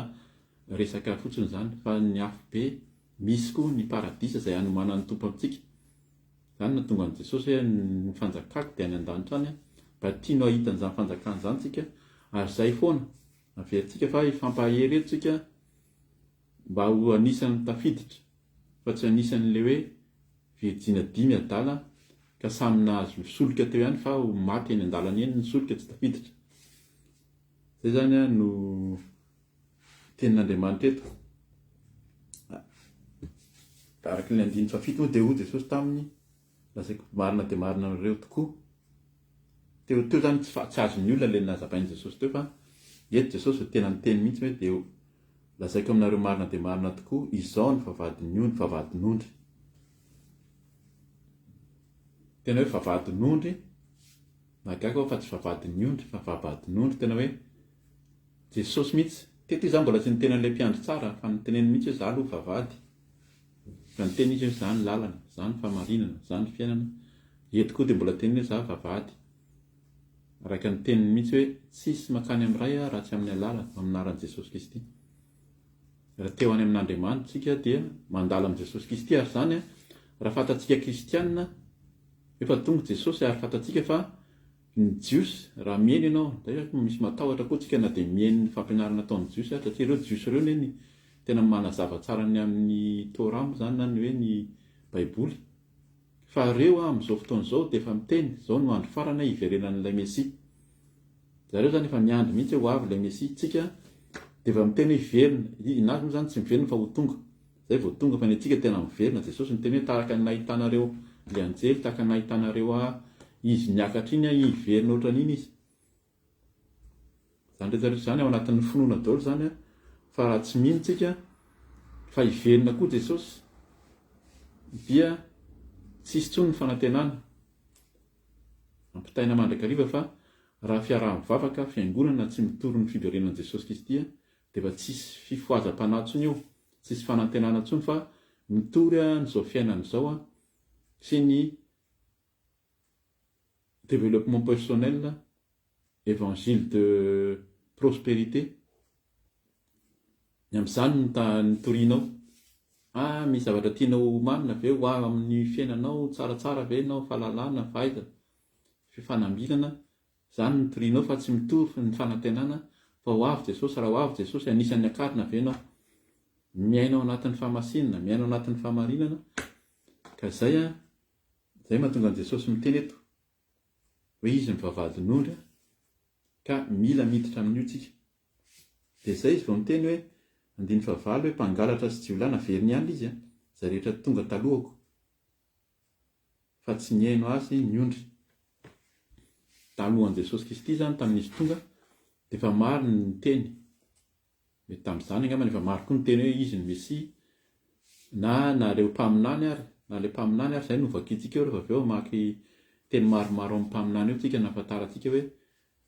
resaka fotsiny izany fa ny afobe misy koa ny paradisa izay hanomanan'ny Tompo antsika. Izany no nahatonga an'i Jesosy hoe ny fanjakako dia any an-danitra any, mba tianao hahita an'izany fanjakana izany tsika ary izay foana averintsika fa hifampahery eto tsika mba ho anisan'ny tafiditra fa tsy anisan'ilay hoe virjina dimy adala ka samy nahazo solika teo ihany fa ho maty eny an-dalana eny ny solika tsy tafiditra. Izay izany no tenin'Andriamanitra eto. Araka ny andininy fahafito moa dia hoy Jesosy taminy, Lazaiko marina dia marina aminareo tokoa. Teo teo izany tsy tsy azon'ny olona ilay nazavain'i Jesosy teo fa eto Jesosy dia tena niteny mihitsy hoe dia lazaiko aminareo marina dia marina tokoa, izao ny vavahadin'ny ondry, vavahadin'ondry. Tena hoe vavahadin'ondry, nahagaga aho fa tsy vavahadin'ny ondry fa vavahadin'ondry, tena hoe Jesosy mihitsy. Teto izy mbola tsy niteny an'ilay mpiandry tsara fa niteneniny mihitsy hoe za aloha vavahady. Fa niteny izy hoe za ny lalana, za ny fahamarinana, za ny fiainana. Eto koa dia mbola teniny hoe za vavahady. Araka ny teniny mihitsy hoe tsisy makany amin'ny Ray aho raha tsy amin'ny alalako, amin'ny anaran'i Jesosy Kristy. Raha te ho any amin'Andriamanitra isika dia mandalo amin'i Jesosy Kristy ary izany raha fantatsika kristiana efa tonga Jesosy ary fantatsika fa Ny Jiosy, raha mihaino ianao, d'ailleurs misy matahotra koa tsika na dia mihaino ny fampianarana ataon'ny Jiosy aza, satria ireo Jiosy ireo anie ny tena manazava tsara ny amin'ny Torah moa izany na ny hoe ny Baiboly, fa ireo amin'izao fotoana izao dia efa miteny, izao no andro farany hiverenan'ilay Mesia. Zareo izany efa miandry mihitsy hoe ho avy ilay Mesia, tsika dia efa miteny hoe hiverina, ny azy moa izany tsy miverina fa ho tonga. Zay vao tonga fa ny antsika tena miverina, Jesosy niteny hoe tahaka ny nahitanareo le anjely, tahaka ny nahitanareo ahy izy niakatra iny aho hiverina ohatran'iny izy. Zany rehetra rehetra zany ao anatin'ny finoana daholo zany an, fa raha tsy mino tsika, Fa hiverina koa Jesosy dia tsy hisy intsony ny fanantenana. Ampitaina mandrakariva fa raha fiaraha-mivavaka, fiangonana tsy mitory ny fiverenan'i Jesosy Kristy dia efa tsisy fifohazam-panahy intsony io, tsisy fanantenana intsony fa mitory an'izao fiainana izao sy ny développement personnel, évangile de prospérité. Ny amin'izany no ta nitorianao. Ah, misy zavatra tianao homanina ve ho avy amin'ny fiainanao, tsaratsara ve ianao, fahalalana, fahaizana, fifanambinana, izany no torianao fa tsy mitory ny fanantenana fa ho avy Jesosy, raha ho avy Jesosy, anisan'ny akarina ve ianao? Miaina ao anatin'ny fahamasinana, miaina ao anatin'ny fahamarinana, ka izay an, izay mahatonga an'i Jesosy miteny eto hoe izy no vavahadin'ondry ka mila miditra amin'io tsika. Dia izay izy vao miteny hoe, andininy fahavalo hoe mpangalatra sy jiolahy naveriny ihany izy an, izay rehetra tonga talohako fa tsy nihaino azy ny ondry. Talohan'i Jesosy Kristy izany tamin'izy tonga dia efa maro ny niteny Mety tamin'izany angamba efa maro koa niteny hoe izy no Mesia, na na ireo mpaminany ary, na ilay mpaminany ary, izay no vakintsika eo rehefa avy eo hamaky teny maromaro amin'ny mpaminany eo tsika nahafantarantsika hoe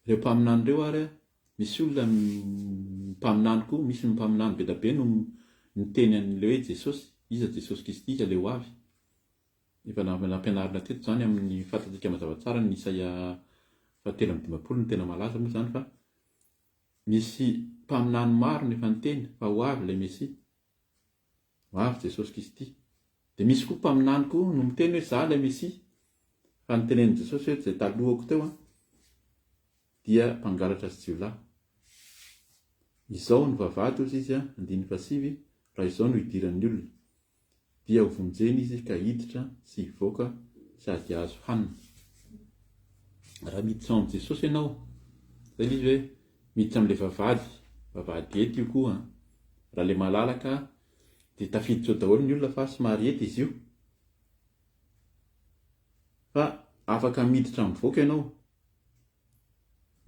ireo mpaminany ireo ary misy olona mpaminany koa, misy ny mpaminany be dia be no niteny an'ilay hoe Jesosy, iza Jesosy Kristy, iza ilay ho avy. Efa nampianarina teto izany amin'ny fantatsika mazava tsara ny Isaia fahatelo amby 50 no tena malaza moa izany fa Misy mpaminany maro no efa niteny fa ho avy ilay Mesia. Ho avy Jesosy Kristy. Dia misy koa mpaminany koa no miteny hoe za ilay Mesia. Fa nitenenin'i Jesosy hoe izay talohako teo an, dia mpangalatra sy jiolahy. Izao no vavahady hozy izy an, andininy fahasivy, raha izao no hidiran'ny olona. dia ho vonjena izy ka hiditra sy hivoaka sady hahazo hanina. Raha miditra ao amin'i Jesosy ianao, zay ilay izy hoe miditra amin'ilay vavahady, vavahady ety io koa an, raha ilay malalaka dia tafiditra ao daholo ny olona fa somary ety izy io, fa afaka miditra mivoaka ianao,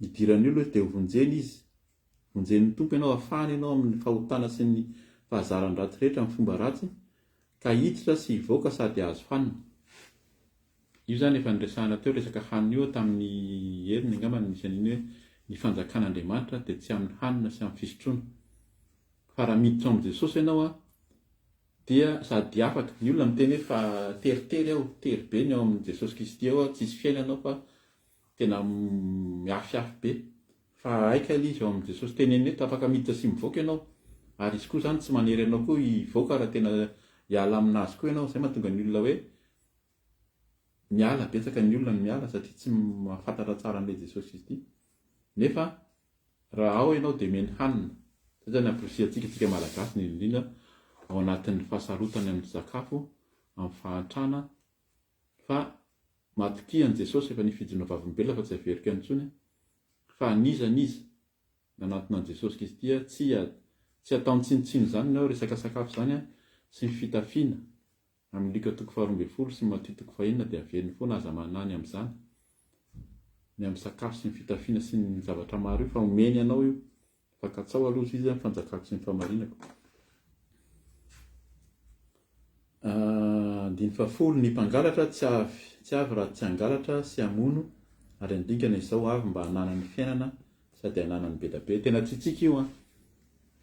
idiran'ny olona dia ho vonjena izy, Vonjen'ny Tompo ianao, afahany ianao amin'ny fahotana sy ny fahazaran-dratsy rehetra amin'ny fomba ratsy, ka hiditra sy hivoaka sady hahazo hanina. Io izany efa niresahana teo resaka hanina io tamin'ny heriny angamba no nisy an'iny hoe ny fanjakan'Andriamanitra dia tsy amin'ny hanina sy amin'ny fisotroana. Fa raha miditra ao amin'i Jesosy ianao an, dia sady afaka, ny olona miteny hoe fa teritery aho, tery be ny ao amin'i Jesosy Kristy ao, tsisy fiainana ao fa tena miafiafy be. Fa hay kay ilay izy ao amin'i Jesosy tenenina eto, afaka miditra sy mivoaka ianao, ary izy koa izany tsy manery anao koa hivoaka raha tena hiala aminazy koa ianao, izay mahatonga ny olona hoe miala, betsaka ny olona no miala satria tsy mahafantatra tsara an'ilay Jesosy Kristy. Nefa raha ao ianao dia omeny hanina, izay izany amporisihantsika antsika Malagasy indrindra indrindra ao anatin'ny fahasarotany amin'ny sakafo, amin'ny fahantrana, fa matokia an'i Jesosy efa nifijona vavolombelona fa tsy averiko any intsony fa n'iza n'iza nanantona an'i Jesosy Kristy tsy tsy ataony tsinontsinona izany ny ao resaka sakafo izany sy ny fitafiana amin'ny Lioka toko faha 12 sy Matio toko faha enina dia averiny foana aza manahy ny amin'izany ny amin'ny sakafo sy ny fitafiana sy ny zavatra maro io fa omeny anao io Fa katsaho aloha izy ny fanjakako sy ny fahamarinako. Andininy fahafolo, Ny mpangalatra tsy avy tsy avy raha tsy hangalatra sy hamono ary handringana izao avy mba hananany fiainana sady hananany be da be. Tena tiantsika io an!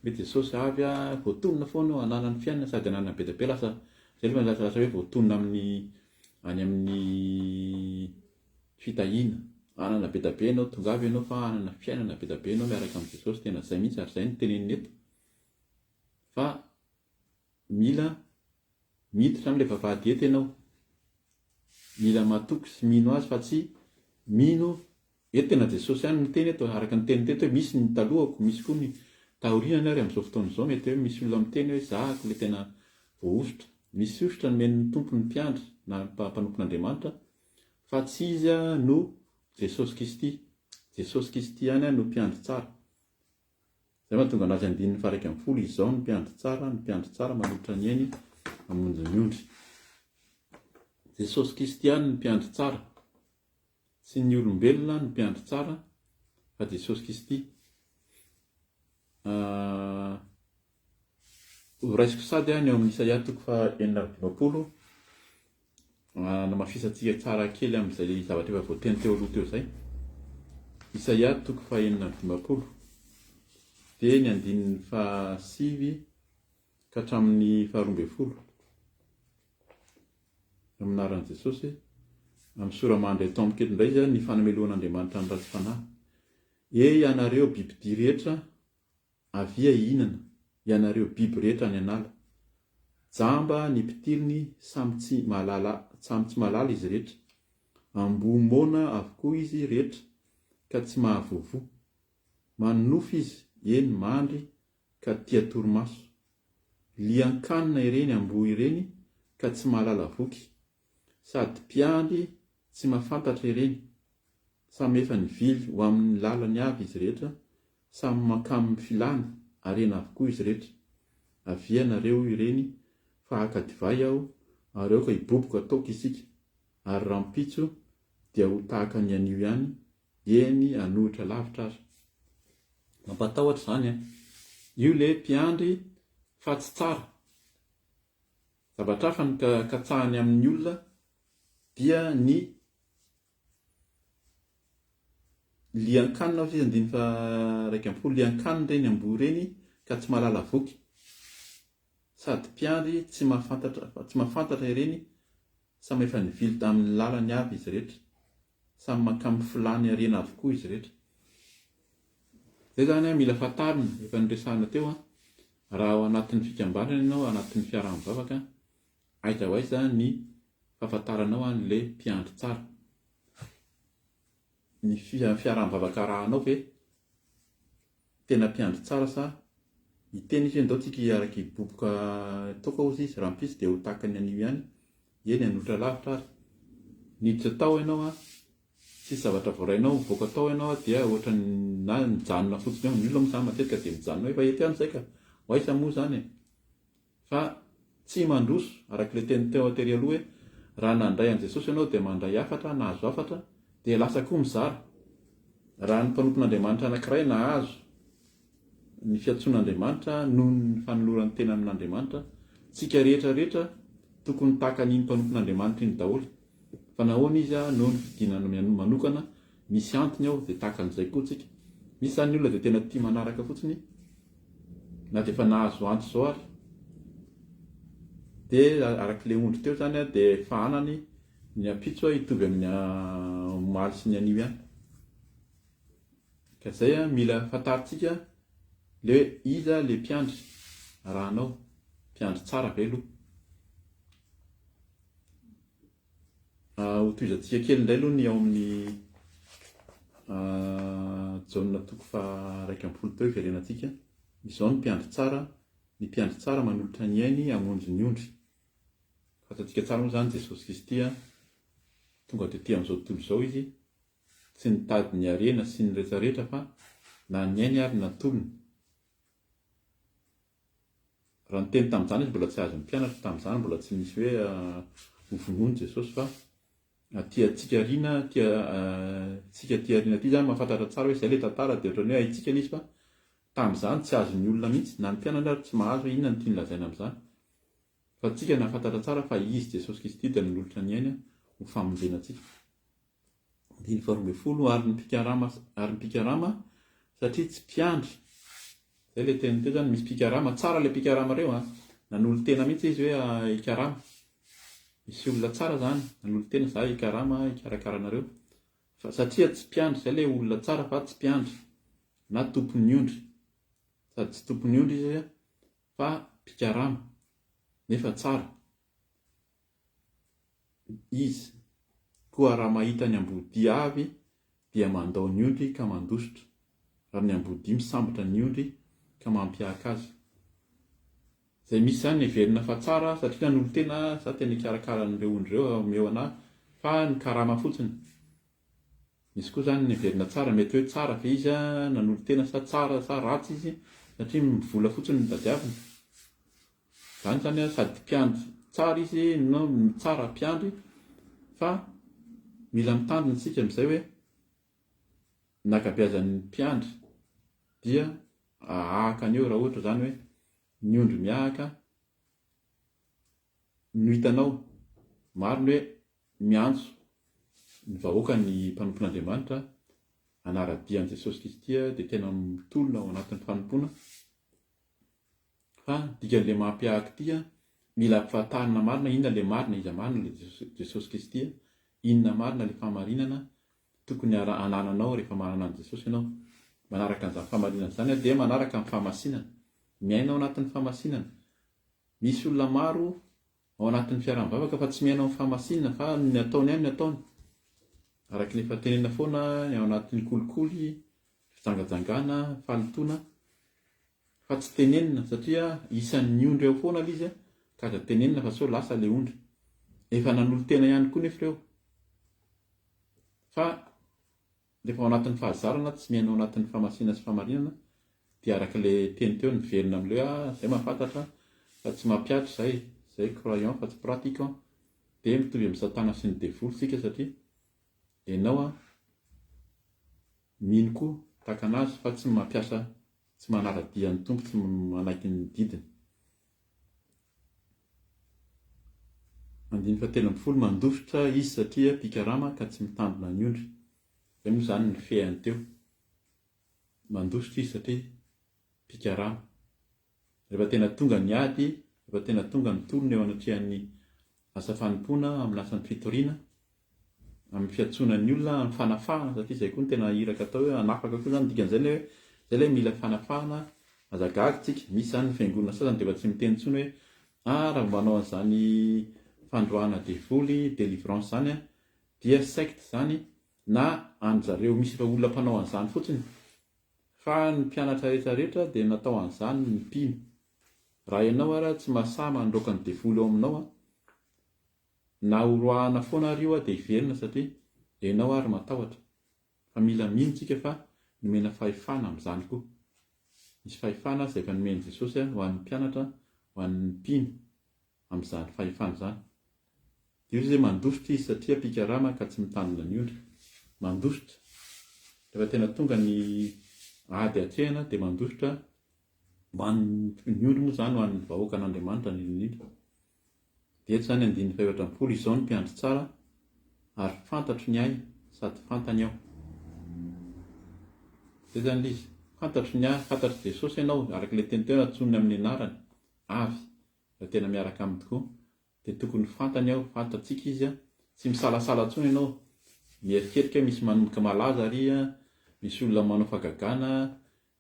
Hoe Jesosy avy an, voatonona foana io hananany fiainana sady hananany be da be lasa zay aloha lasa lasa hoe voatonona amin'ny any amin'ny fitahiana. Hanana be da be ianao, tongava ianao fa hanana fiainana be da be ianao miaraka amin'i Jesosy, tena zay mihitsy ary zay no teneniny eto fa mila miditra amin'ilay vavahady eto ianao, mila matoky sy mino azy fa tsy mino eto tena Jesosy ihany no miteny eto araka ny teniny teto hoe misy ny talohako, misy koa ny taorianany ary amin'izao fotoana izao mety hoe misy olona miteny hoe zahako ilay tena voahosotra, misy hosotra nomen'ny Tompo ny mpiandry na mpanompon'Andriamanitra Fa tsy izy no Jesosy Kisty. Jesosy Kisty ihany no mpiandry tsara. Izay mahatonga anazy andininy faha 11, Izao no mpiandry tsara, ny mpiandry tsara manolotra ny ainy hamonjy ny ondry. Jesosy Kisty ihany no mpiandry tsara. Tsy ny olombelona no mpiandry tsara fa Jesosy Kisty. Ah. Ho raisiko sady ny ao amin'ny Isaia toko faha 56, hanamafisantsika tsara kely amin'izay zavatra efa voateny teo aloha teo izay. Isaia toko faha 56, dia ny andininy faha 9 ka hatramin'ny faha 12. Amin'ny anaran'i Jesosy, amin'ny sora-mandry eto amiko eto indray izy, ny fanamelohan'Andriamanitra ny ratsy fanahy. E ianareo bibidia rehetra, Avia hihinana, ianareo biby rehetra any an'ala. Jamba ny mpitiliny samy tsy mahalala samy tsy mahalala izy rehetra. Amboa moana avokoa izy rehetra ka tsy mahavoavoa. Manonofy izy, eny mandry ka tia torimaso. Lian-kanina ireny amboa ireny ka tsy mahalala voky. Sady mpiandry tsy mahafantatra ireny. Samy efa nivily ho amin'ny lalany avy izy rehetra, samy mankamin'ny filany harena avokoa izy rehetra. Avia nareo ireny fa haka divay aho ary aoka hiboboka toaka isika, ary rahampitso dia ho tahaka ny anio ihany, eny hanohitra lavitra aza. Mampatahotra izany an! Io le mpiandry fa tsy tsara. Zavatra hafa ny katsahany amin'ny olona dia ny lian-kanina hoy izy andininy faha-11, lian-kanina ireny amboa ireny ka tsy mahalala voky, sady mpiandry tsy mahafantatra tsy mahafantatra ireny, samy efa nivily tamin'ny lalany avy izy rehetra, samy mankamin'ny filàny harena avokoa izy rehetra. Izay izany mila fantarina, efa noresahina teo, raha ao anatin'ny fikambanana ianao, anatin'ny fiaraha-mivavaka, aiza ho aiza ny fahafantaranao an'ilay mpiandry tsara. Ny fiaraha-mivavaka arahanao ve tena mpiandry tsara sa hiteny izy hoe ndao tsika hiaraka hiboboka toaka hozy izy rahampitso dia ho tahaka ny anio ihany, eny hanotra lavitra ary. Niditra tao ianao an, tsisy zavatra voarainao, mivoaka tao ianao dia ohatran'ny na mijanona fotsiny eo, ny olona moa izany matetika dia mijanona eo, efa eto ihany izay ka, ho aiza moa izany e? Fa tsy mandroso, araka ilay teny teo tery aloha hoe raha nandray an'i Jesosy ianao dia mandray hafatra, nahazo hafatra, dia lasa koa mizara. Raha ny mpanompon'Andriamanitra anankiray nahazo ny fiantsoan'Andriamanitra noho ny fanolorany tena amin'Andriamanitra, tsika rehetra rehetra tokony tahaka an'iny mpanompon'Andriamanitra iny daholo. Fa nahoana izy no nofidina manokana, misy antony ao, dia tahaka an'izay koa tsika. Misy izany ny olona dia tena tia manaraka fotsiny na dia efa nahazo antso izao ary. Dia araka ilay ondry teo izany dia fahanany ny ampitso hitovy amin'ny omaly sy ny anio ihany. Ka izay mila fantarintsika le hoe iza le mpiandry arahanao, mpiandry tsara ve aloha? Hotohizantsika kely indray aloha ny ao amin'ny Jaona toko faha-11 teo hiverenantsika. Izao ny mpiandry tsara, ny mpiandry tsara manolotra ny ainy hamonjy ny ondry. Fantatsika tsara moa izany Jesosy Kristy tonga tety amin'izao tontolo izao Izy, tsy nitady ny harena sy ny retraretra fa na ny ainy ary natolony. Raha niteny tamin'izany izy mbola tsy azon'ny mpianatra tamin'izany mbola tsy nisy hoe ho vonoiny Jesosy fa aty antsika aoriana aty tsika aty aoriana aty izany mahafantatra tsara hoe izay ilay tantara dia ohatran'ny hoe haintsika ilay izy fa tamin'izany tsy azon'ny olona mihitsy na ny mpianatra ary tsy mahazo hoe inona no tiany lazaina amin'izany fa tsika nahafantatra tsara fa izy Jesosy Kristy dia nanolotra ny ainy ho famonjena antsika. Andininy faharoa ambin'ny folo, ary ny mpikarama ary ny mpikarama satria tsy mpiandry. Zay le teny teo zany, misy mpikarama, tsara le mpikarama reo an, nanolo-tena mihitsy izy hoe hikarama. Misy olona tsara zany, nanolo-tena za hikarama, hikarakara anareo. Fa satria tsy mpiandry, zay le olona tsara fa tsy mpiandry na tompon'ny ondry. Sady tsy tompon'ny ondry izy fa mpikarama nefa tsara. Izy. Koa raha mahita ny ambodia avy dia mandao ny ondry ka mandositra, ary ny ambodia misambotra ny ondry ka mampiahaka azy. Izay misy izany heverina fa tsara satria nanolo-tena za tena hikarakara an'ireo ondry ireo omeo anah fa ny karama fotsiny. Misy koa izany ny heverina tsara, mety hoe tsara ve izy nanolo-tena sa tsara sa ratsy izy satria ny vola fotsiny no tadiaviny. Izany izany sady mpiandry tsara izy no tsara mpiandry fa mila mitandrina isika amin'izay hoe ny ankabeazan'ny mpiandry dia ahahaka an'io raha ohatra izany hoe. ny ondry miahaka no hitanao. Marina hoe miantso ny vahoaka ny mpanompon'Andriamanitra hanara-dia an'i Jesosy Kristy dia tena mitolona ao anatin'ny fanompoana. Fa dikan'ilay mampiahaka ity an, mila ampifantarina marina inona ilay marina, iza marina ilay Jesosy Kristy, inona marina ilay fahamarinana tokony anananao rehefa manana an'i Jesosy ianao. Manaraka an'izany fahamarinana izany dia manaraka ny fahamasinana. Miaina ao anatin'ny fahamasinana. Misy olona maro ao anatin'ny fiaraha-mivavaka fa tsy miaina ao amin'ny fahamasinana fa ny ataony ihany ny ataony. Araka ny efa tenenina foana, ny ao anatin'ny kolikoly, fijangajangana, fahalotoana. Fa tsy tenenina satria isan'ny ondry ao foana ilay izy ka aza tenenina fa sao lasa ilay ondry. Efa nanolo-tena ihany koa nefa ireo. Fa rehefa ao anatin'ny fahazarana tsy miaina ao anatin'ny fahamasinana sy fahamarinana dia araka ilay teny teo niverina amin'ilay hoe ah izay mahafantatra fa tsy mampihatra izay, izay croyant fa tsy pratiquant dia mitovy amin'i satana sy ny devoly isika satria ianao an Mino koa tahaka anazy fa tsy mampiasa tsy manara-dia ny Tompo tsy manaiky ny didiny. Andininy fahatelo ambin'ny folo, Mandositra izy satria mpikarama ka tsy mitandrina ny ondry. Izay moa izany ny fehiny teo. Mandositra izy satria mpikarama. Rehefa tena tonga ny ady, rehefa tena tonga ny tolona eo anatrehan'ny asa fanompoana, amin'ny asan'ny fitoriana, amin'ny fiantsoana ny olona, amin'ny fanafahana, satria izay koa no tena iraka atao hoe hanafaka koa izany, dikan'izay ilay hoe izay ilay mila fanafahana, aza gaga tsika, misy izany ny fiangonana sasany dia efa tsy miteny intsony hoe ah raha vao manao an'izany fandroahana devoly, délivrance izany an, dia secte izany, na an-dry zareo misy efa olona mpanao an'izany fotsiny, Fa ny mpianatra rehetra rehetra dia natao an'izany ny mpino. Raha ianao ara tsy mahasahy mandroaka ny devoly ao aminao an, na ho roahana foana ary io an dia hiverina satria ianao ary matahotra. Fa mila mino tsika fa nomena fahefana amin'izany koa. Misy fahefana izay efa nomen'i Jesosy ho an'ny mpianatra, ho an'ny mpino. amin'izany fahefana izany. Dia hoy izy hoe mandositra izy satria mpikarama ka tsy mitandrina ny ondry. Mandositra. Rehefa tena tonga ny ady atrehina dia mandositra ho an'ny ny ondry moa izany ho an'ny vahoakan'Andriamanitra indrindra indrindra. Dia eto izany andininy faha-14, Izao no mpiandry tsara ary fantatro ny ahy sady fantany aho. Izay izany ilay izy. Fantatro ny ahy, fantatr'i Jesosy ianao, araka ilay teny teo nantsoiny amin'ny anarany avy. Raha tena miaraka aminy tokoa dia tokony ho fantany aho, fantatsika izy an, tsy misalasala intsony ianao, mieritreritra hoe misy manomboka malaza ary an, misy olona manao fahagagana,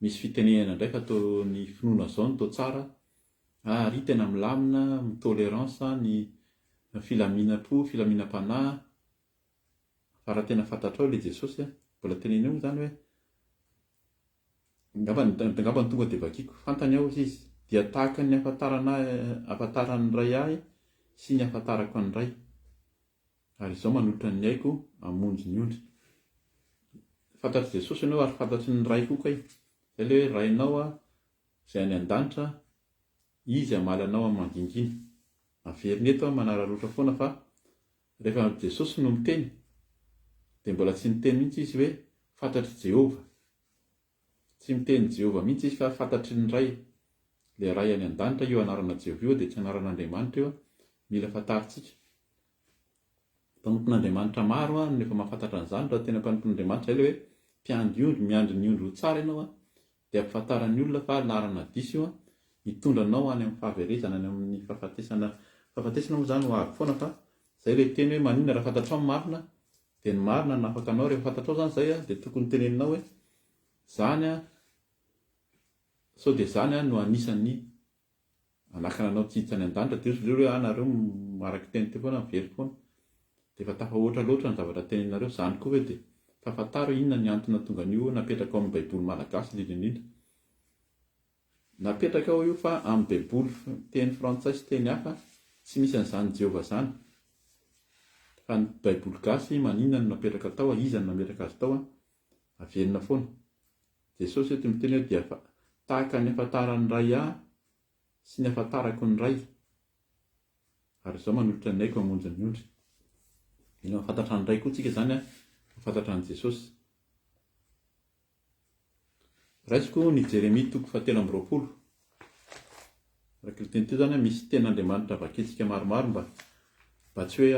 misy fitenenana indray fa toa ny finoana zao no toa tsara, ah ary tena milamina, mi-tolerance ny filaminam-po, filaminam-panahy, fa raha tena fantatrao ilay Jesosy an, mbola teneno eo moa izany hoe Angamba angamba ny tonga dia vakiko. Fantany aho hozy izy, dia tahaka ny ahafantarana ahafantaran'ny Ray ahy sy ny ahafantarako an'ny Ray. Ary izao manolotra ny aiko hamonjy ny ondry. Fantatr'i Jesosy ianao ary fantatry ny Ray koa kay. Izay ilay hoe Rainao izay any an-danitra, Izy hamaly anao amin'ny mangingina. Averina eto aho manararaotra foana fa Rehefa Jesosy no miteny dia mbola tsy niteny mihitsy izy hoe fantatr'i Jehovah. Tsy miteny Jehovah mihitsy izy fa fantatry ny Ray. Ilay Ray any an-danitra io anarana Jehovah io dia tsy anaran'Andriamanitra io, mila fantarintsika. Mpanompon'Andriamanitra maro no efa mahafantatra an'izany raha tena mpanompon'Andriamanitra izay ilay hoe mpiandry ondry, miandry ny ondry ho tsara ianao dia ampifantaran'ny olona fa laharana diso io an, hitondra anao any amin'ny fahaverezana, any amin'ny fahafatesana, fahafatesana moa izany ho avy foana fa izay ilay teny hoe maninona raha fantatrao ny marina dia ny marina no afaka anao, rehefa fantatrao izany izay an dia tokony teneninao hoe izany an sao dia izany an no anisan'ny Hanakana anao tsy hiditra any an-danitra dia hozy hoe ah nareo araka teny teo foana miveriko foana dia efa tafahoatra loatra ny zavatra teneninareo zany koa ve dia fafantaro inona ny antony nahatonga an'io napetraka ao amin'ny baiboly malagasy indrindra indrindra napetraka ao io fa amin'ny baiboly teny frantsay sy teny hafa tsy misy an'izany Jehovah zany fa ny baiboly gasy maninona no napetraka tao iza no nametraka azy tao averina foana Jesosy eto miteny hoe dia tahaka ny ahafantaran'ny Ray Ahy sy ny ahafantarako ny Ray, ary Izaho manolotra ny aiko hamonjy ny ondry. Mila mahafantatra ny Ray koa tsika izany mahafantatra an'i Jesosy. Raisiko ny Jeremia toko fahatelo amby roapolo. Araka ilay teny teo izany, misy tenin'Andriamanitra vakintsika maromaro mba mba tsy hoe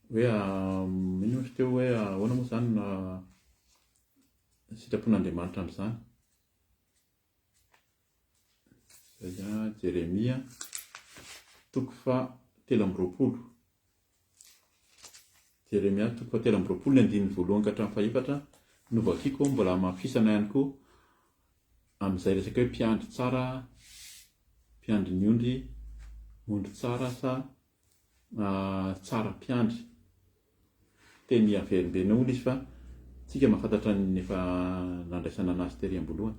hoe inona moa izy teo hoe ahoana moa izany no sitrapon'Andriamanitra amin'izany. Izay Jeremia toko faha 23. Jeremia toko faha 23 ny andininy voalohany ka hatramin'ny fahefatra no vakiko, mbola hamafisana ihany koa amin'izay resaka hoe mpiandry tsara, mpiandry ny ondry, ondry tsara sa tsara mpiandry. Teny averimberina hono izy fa tsika mahafantatra ny efa nandraisana anazy tery am-boalohany.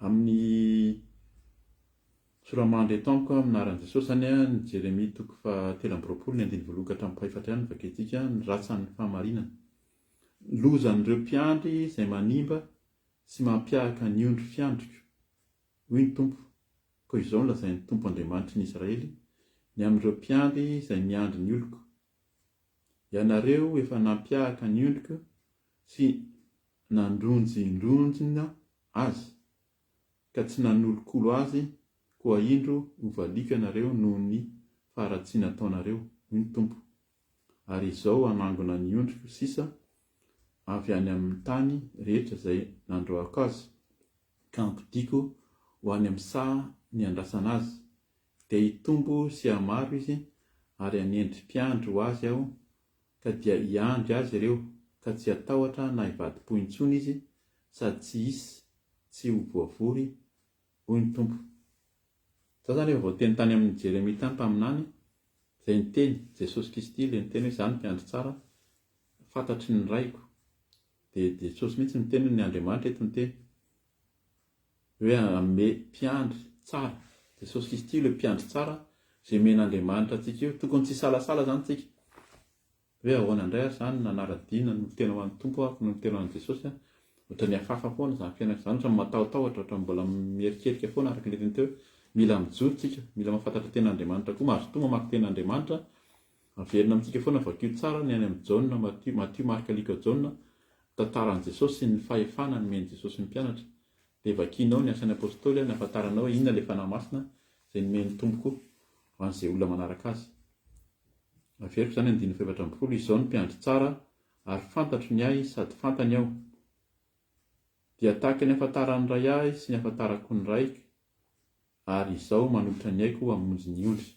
Amin'ny sora-mandry eto amiko amin'ny anaran'i Jesosy izany ny Jeremia toko faha 23 ny andininy voalohany ka hatramin'ny fahefatra ihany no vakintsika, ny ratsan'ny fahamarinana. Lozan'ireo mpiandry izay manimba sy mampiahaka ny ondry fiandriko. Hoy ny Tompo, Koa izao no lazain'ny Tompo Andriamanitry ny Israely ny amin'ireo mpiandry izay miandry ny oloko, Ianareo efa nampiahaka ny ondriko sy nandronjindronjina azy, ka tsy nanolokolo azy, koa indro hovaliako ianareo noho ny faharatsiana ataonareo, hoy ny Tompo, ary izao hanangona ny ondriko sisa avy any amin'ny tany rehetra izay nandroahako azy, ka hampodiako ho any amin'ny saha niandrasana azy, dia hitombo sy hihamaro izy, ary hanendry mpiandry ho azy Aho, ka dia hiandry azy ireo, ka tsy hatahotra na hivadi-po intsony izy, sady tsy hisy tsy ho voavory, hoy ny Tompo. Izao izany efa voateny tany amin'i Jeremia tany mpaminany, izay niteny, Jesosy Kristy ilay niteny hoe, Izaho no mpiandry tsara, fantatry ny Raiko. Dia Jesosy mihitsy miteny hoe ny Andriamanitra eto miteny hoe hanome mpiandry tsara. Jesosy Kristy ilay mpiandry tsara izay omen'Andriamanitra antsika io. Tokony tsy hisalasala izany tsika hoe ahoana indray ary izany nanara-dia nanolo-tena ho an'ny Tompo aho, nanolo-tena ho an'i Jesosy aho. Ohatran'ny hafahafa foana izany fiainako izany, ohatran'ny matahotahotra, ohatran'ny mbola mierikerika foana araka ny teny teo hoe mila mijoro tsika, mila mahafantatra ten'Andriamanitra koa, mazotoa mamaky ten'Andriamanitra Averina amintsika foana, vakio tsara ny any amin'i Jaona, Matio, Matio, Marka, Lioka, Jaona, tantaran'i Jesosy sy ny fahefana nomen'i Jesosy ny mpianatra. Dia vakianao ny Asan'ny Apostoly ny ahafantaranao hoe inona ilay Fanahy Masina izay nomen'ny Tompo koa ho an'izay olona manaraka Azy. Averiko izany andininy faha-14, Izao no mpiandry tsara, ary fantatro ny ahy sady fantany aho. Dia tahaka ny ahafantaran'ny Ray ahy sy ny ahafantarako ny Raiko, Ary izaho manolotra ny aiko hamonjy ny ondry.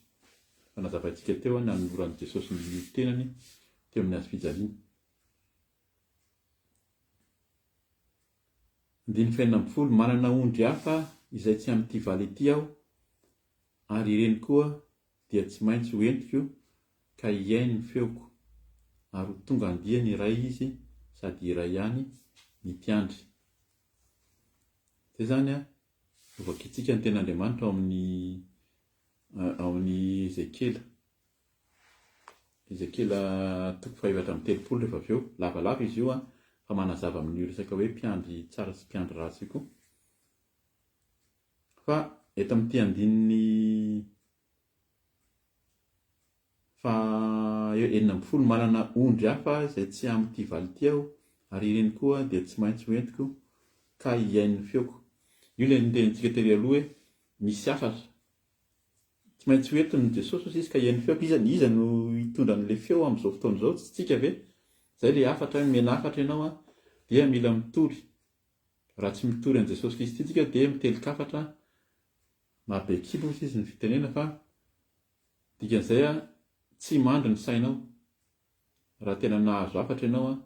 Efa nazavaintsika teo ny nanoloran'i Jesosy ny tenany teo amin'ny hazo fijaliana. Andininy fahenina ambin'ny folo, Manana ondry hafa izay tsy amin'ity vala ity aho, ary ireny koa dia tsy maintsy ho entiko ka hihaino ny feoko, ary ho tonga andiany iray izy sady iray ihany ny mpiandry. Izay izany an! Hovakintsika ny Tenin'Andriamanitra ao amin'ny ao amin'ny Ezekiela. Ezekiela toko fahefatra amby telopolo rehefa avy eo. Lavalava izy io an, fa manazava amin'io resaka hoe mpiandry tsara sy mpiandry ratsy io koa. Fa eto amin'ity andininy Fa 16, Manana ondry hafa izay tsy amin'ity valy ity aho, ary ireny koa dia tsy maintsy ho entiko ka hihaino ny feoko. Io ilay notenenintsika tery aloha hoe misy hafatra. Tsy maintsy ho entin'i Jesosy hozy izy ka hihaino ny feoko. Iza, iza no hitondra an'ilay feo amin'izao fotoana izao? Tsy tsika ve? Izay ilay hafatra hoe omena hafatra ianao an, dia mila mitory. Raha tsy mitory an'i Jesosy Kristy tsika dia mitelin-kafatra mahabe kibo hozy izy ny fitenena fa Dikan'izay a, tsy mandry ny sainao. Raha tena nahazo hafatra ianao a,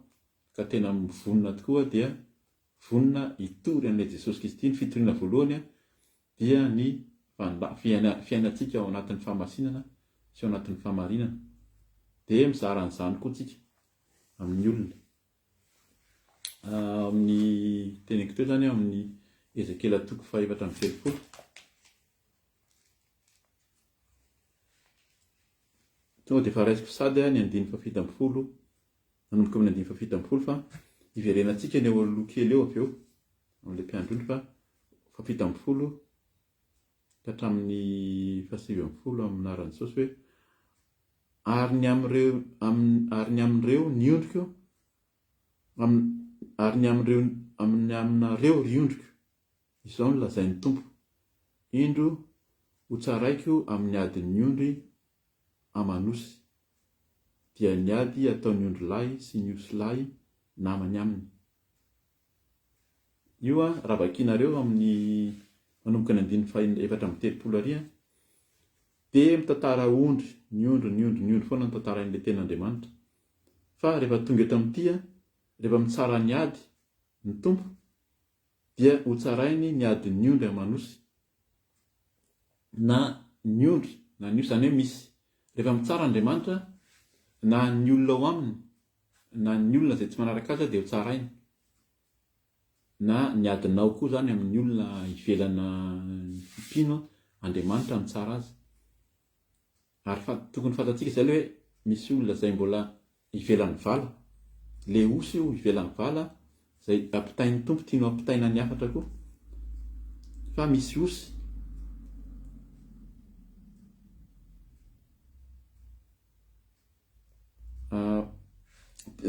ka tena mivonona tokoa dia vonona hitory an'ilay Jesosy Kristy. Ny fitoriana voalohany a, dia ny fiainantsika ao anatin'ny fahamasinana sy ao anatin'ny fahamarinana. Dia mizara an'izany koa tsika amin'ny olona. Amin'ny teniko teo izany amin'ny Ezekiela toko faha 34. Tonga dia efa raisiko sady ny andininy faha 17, manomboka amin'ny andininy faha 17 fa hiverenantsika ny eo aloha kely eo avy eo, amin'ilay mpiandry ondry fa faha 17 ka hatramin'ny faha 19 amin'ny anaran'i Jesosy hoe ary ny amin'ireo ary ny amin'ireo ny ondriko ary ny amin'ireo amin'ny aminareo ry ondriko Izao no lazain'ny Tompo. Indro, hotsaraiko amin'ny adin'ny ondry aman'osy, dia ny ady ataon'ny ondrilahy sy ny osilahy namany aminy. Io raha vakianareo amin'ny manomboka ny andininy faha 34 ary dia mitantara ondry, ny ondry, ny ondry, ny ondry foana no tantarain'ilay tenin'Andriamanitra. Fa rehefa tonga eto amin'ity, rehefa mitsara ny ady ny Tompo dia hotsarainy ny adin'ny ondry aman'osy na ny ondry na ny osy, izany hoe misy rehefa mitsara Andriamanitra na ny olona ao aminy na ny olona izay tsy manaraka azy dia hotsarainy na ny adinao koa izany amin'ny olona ivelana mpino Andriamanitra mitsara azy. Ary fa tokony fantatsika izay le hoe misy olona izay mbola ivelan'ny vala, le osy io ivelan'ny vala izay ampitain'ny Tompo tiany ho ampitaina ny hafatra koa fa misy osy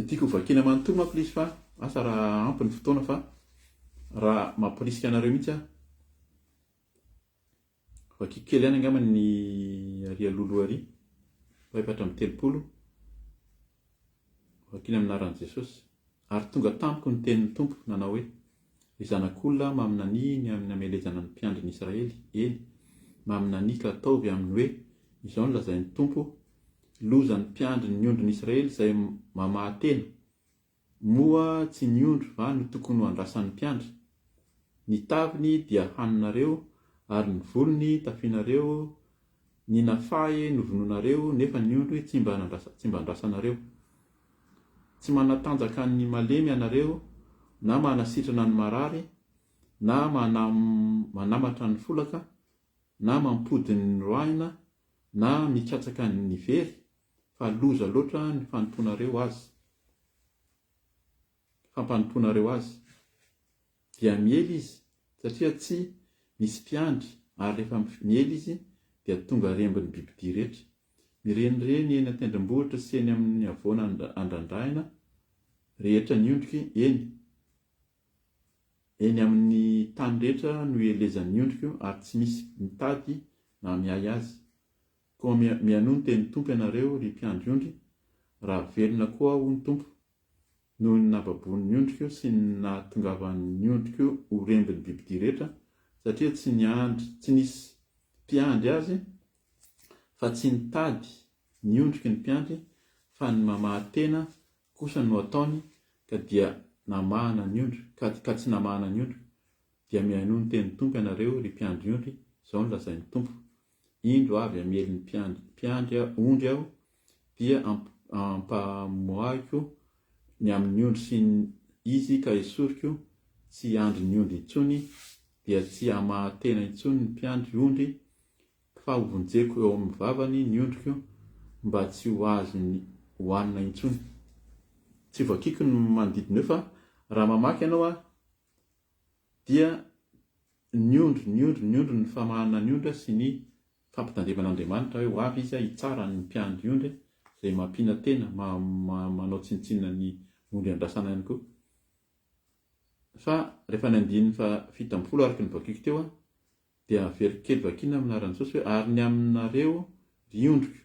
tiako ho vakiana manontolo manko le izy fa asa raha ampy ny fotoana fa raha mamporisika anareo mihitsy aho. Vakiko kely ihany angamba ny ary alohaloha ary, faha-34, Vakina amin'ny anaran'i Jesosy. Ary tonga tamiko ny tenin'ny Tompo, nanao hoe, Ry zanak'olona, maminania ny amin'ny hamelezana ny mpiandry ny Israely, eny, maminania ka ataovy aminy hoe, Izao no lazain'ny Tompo, Lozan'ny mpiandry ny ondrin'ny Israely izay mamaha-tena, Moa tsy ny ondry va no tokony ho andrasan'ny mpiandry? Ny taviny dia haninareo, ary ny volony tafianareo, ny nafahy novonoinareo, nefa ny ondry tsy mba tsy mba andrasanareo. Tsy manatanjaka ny malemy ianareo, na manasitrana ny marary, na manamatra ny folaka, na mampody ny roahina, na mikatsaka ny very, fa loza loatra ny fanompoanareo azy, fampanompoanareo azy, dia miely izy satria tsy misy mpiandry ary rehefa miely izy dia tonga rembin'ny bibidia rehetra. Mirenireny eny an-tendrombohitra sy eny amin'ny havoana andrandraina rehetra ny ondriko, eny, eny amin'ny tany rehetra no ielezan'ny ondriko ary tsy misy mitady na miahy azy. Koa mihainoa ny tenin'ny Tompo ianareo, ry mpiandry ondry, raha velona koa aho, hoy ny Tompo, noho ny nahababoan'ny ondriko sy ny nahatongavan'ny ondriko ho rembin'ny bibidia rehetra, satria tsy niandry, tsy nisy mpiandry azy, fa tsy nitady ny ondriko ny mpiandry, fa ny mamaha-tena kosa no ataony, ka dia namahana ny ondry, ka, ka tsy namahana ny ondriko. Dia mihainoa ny tenin'ny Tompo ianareo, ry mpiandry ondry, izao no lazain'ny Tompo, Indro avy hamely ny mpiandry mpiandry ondry aho, dia ampamoahiko ny amin'ny ondry sy ny izy ka esoriko tsy hiandry ny ondry intsony, dia tsy hamaha-tena intsony ny mpiandry ondry, fa hovonjeko eo amin'ny vavany ny ondriko mba tsy ho azony hohanina intsony. Tsy voakiko ny manodidina eo fa raha mamaky ianao a, dia ny ondry, ny ondry, ny ondry, ny famahana ny ondry sy ny fampitandreman'Andriamanitra hoe ho avy Izy hitsara ny mpiandry ondry izay mampiana-tena, manao tsinontsinona ny ondry andrasana ihany koa. Fa rehefa ny andininy faha 17 araka ny vakiko teo dia averiko kely vakiana amin'ny anaran'i Jesosy hoe ary ny aminareo ry ondriko,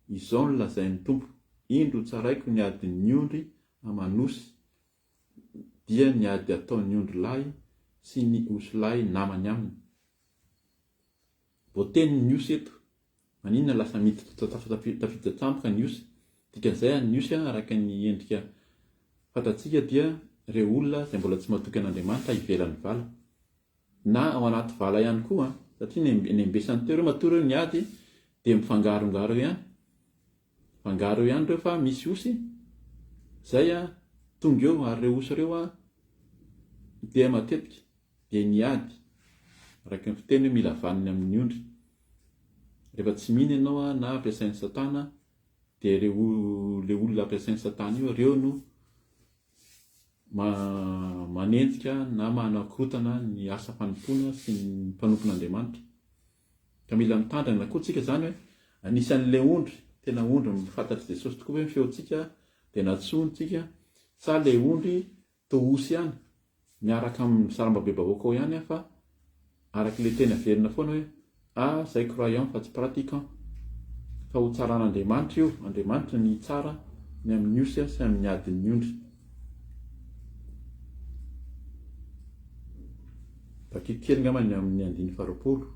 izao no lazain'ny Tompo, indro hotsaraiko ny adin'ny ondry aman'osy dia ny ady ataon'ny ondry lahy sy ny osy lahy namany aminy. Voateny ny osy eto. Maninona lasa miditra tafiditra tampoka ny osy? Dikan'izay ny osy araka ny endrika fantatsika dia ireo olona izay mbola tsy matoky an'Andriamanitra ivelan'ny vala. Na ao anaty vala ihany koa satria ny ambesany teo ireo matoa ireo niady dia mifangarongaro eo ihany. Mifangaro eo ihany ireo fa misy osy zay tonga eo ary ireo osy ireo dia matetika dia niady araka ny fiteny hoe mila vaniny amin'ny ondry. Rehefa tsy mino ianao na ampiasain'i satana dia ireo le olona ampiasain'i satana io ireo no manenjika na manakorontana ny asa fanompoana sy ny mpanompon'Andriamanitra. Ka mila mitandrina koa tsika zany hoe anisan'le ondry, tena ondry fantatr'i Jesosy tokoa ve ny feontsika dia natsoiny tsika sa le ondry toa osy ihany miaraka amin'ny sarambabebahoaka ao ihany fa. Araka ilay teny averina foana hoe ah zay croyant fa tsy pratiquant. Fa ho tsaran'Andriamanitra io, Andriamanitra ny hitsara ny amin'ny osy sy amin'ny adin'ny ondry. Vakiko kely angamba ny amin'ny andininy faharoapolo.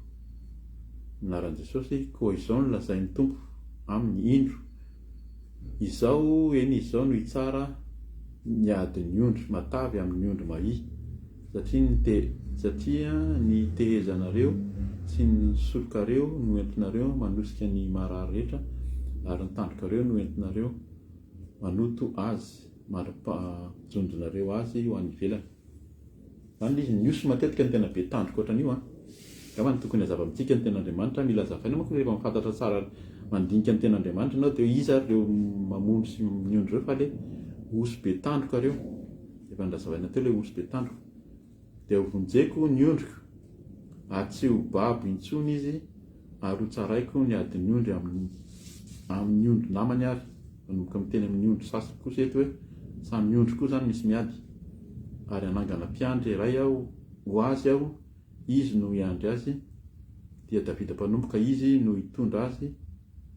Anaran'i Jesosy, koa izao no lazain'ny Tompo aminy, Indro, Izaho, eny Izaho no hitsara ny adin'ny ondry matavy amin'ny ondry mahia. Satria ny te, satria ny tehezanareo sy ny sorokareo no entinareo manosika ny marary rehetra, ary ny tandrokareo no entinareo manoto azy, mandra-pajonjonareo azy ho any ivelany. Izany ilay izy, ny osy matetika no tena be tandroka ohatran'io an. Angamba ny tokony hazava amintsika ny tenin'Andriamanitra, mila hazavaina manko rehefa mahafantatra tsara mandinika ny tenin'Andriamanitra ianao dia hoe iza ary ireo mamono sy miondro ireo fa ilay osy be tandroka ireo. Efa nozavaina teo ilay osy be tandroka. Dia ho vonjeko ny ondriko, ary tsy ho babo intsony izy, ary ho tsaraiko ny adin'ny ondry amin'ny amin'ny ondry namany ary manomboka miteny amin'ny ondry sasany kosa eto hoe samy ondry koa izany misy miady. Ary hanangana mpiandry iray aho ho azy aho, izy no hiandry azy, dia Davida mpanompo ka izy no hitondra azy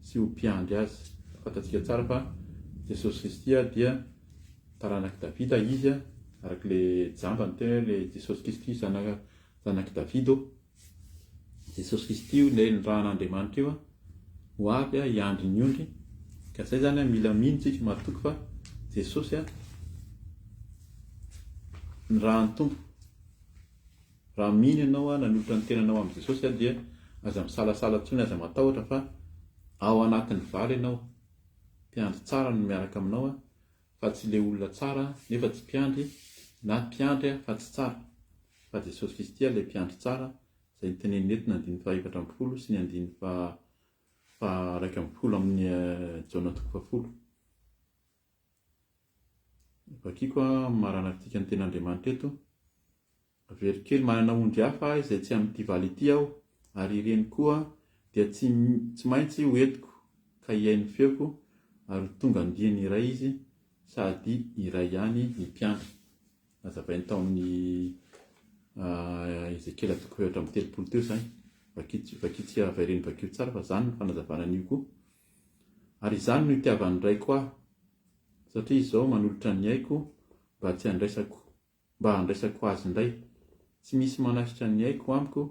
sy ho mpiandry azy. Fantatsika tsara fa Jesosy Kristy dia Taranak'i Davida izy a, araka le jamba niteny hoe le Jesosy Kristy zanaka zanak'i Davida ô. Jesosy Kristy io ilay nirahan'Andriamanitra io a, ho avy a hiandry ny ondry. Ka zay zany a mila mino tsika matoky fa Jesosy a nirahan'ny Tompo. Raha mino ianao a nanolotra ny tenanao amin'i Jesosy a dia aza misalasala intsony aza matahotra fa ao anatin'ny vala ianao. Mpiandry tsara no miaraka aminao a. fa tsy le olona tsara nefa tsy mpiandry na mpiandry fa tsy tsara fa Jesosy Kristy ilay mpiandry tsara izay noteneniny eto ny andininy faha 14 sy ny andininy faha faha 11 amin'ny Jaona toko faha 10. Vakiko maranantsika ny tenin'Andriamanitra eto. Averiko kely, manana ondry hafa izay tsy amin'ity vala ity aho, ary ireny koa dia tsy tsy maintsy ho entiko ka hihaino ny feoko, ary ho tonga andiany iray izy, sady iray ihany ny mpiandry. Nazavainy tao amin'ny Ezekiela toko fahefatra amby 30 teo izany. Vakitsika avereno vakio tsara fa izany no fanazavana an'io koa. Ary izany no itiavan'ny Raiko ahy, satria izao manolotra ny aiko mba tsy handraisako mba handraisako azy indray. Tsy misy manasitra ny aiko amiko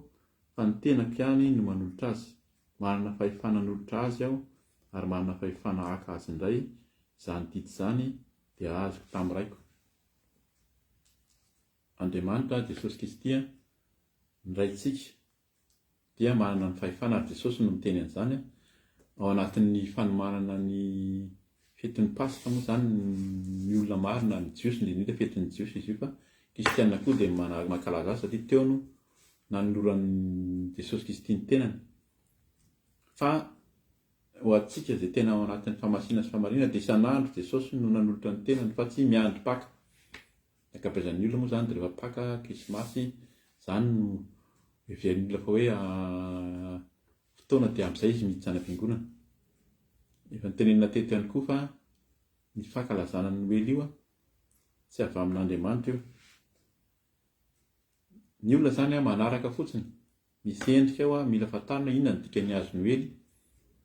fa ny tenako ihany no manolotra azy. Manana fahefana hanolotra azy aho ary manana fahefana haka azy indray, izany didy izany dia azoko tamin'ny Raiko. Andriamanitra, Jesosy Kristy, ny Raintsika. dia manana ny fahefana ary Jesosy no miteny an'izany ao anatin'ny fanomanana ny fetin'ny Paska moa izany ny olona maro na ny Jiosy indrindra indrindra fetin'ny Jiosy izy io fa Kristianina koa dia mankalaza azy satria teo no nanoloran'i Jesosy Kristy ny tenany fa ho antsika izay tena ao anatin'ny fahamasinana sy fahamarinana dia isan'andro Jesosy no nanolotra ny tenany fa tsy miandry Paka. Ny ankabeazan'ny olona moa izany dia rehefa Paka, Krismasy, izany no heverin'ny olona fa hoe fotoana dia amin'izay izy miditra any am-piangonana. Efa notenenina teto ihany koa fa ny fankalazana ny Noely io tsy avy amin'Andriamanitra io. Ny olona izany manaraka fotsiny Misy endrika ao mila fantarina inona ny dikan'ny hazo noely,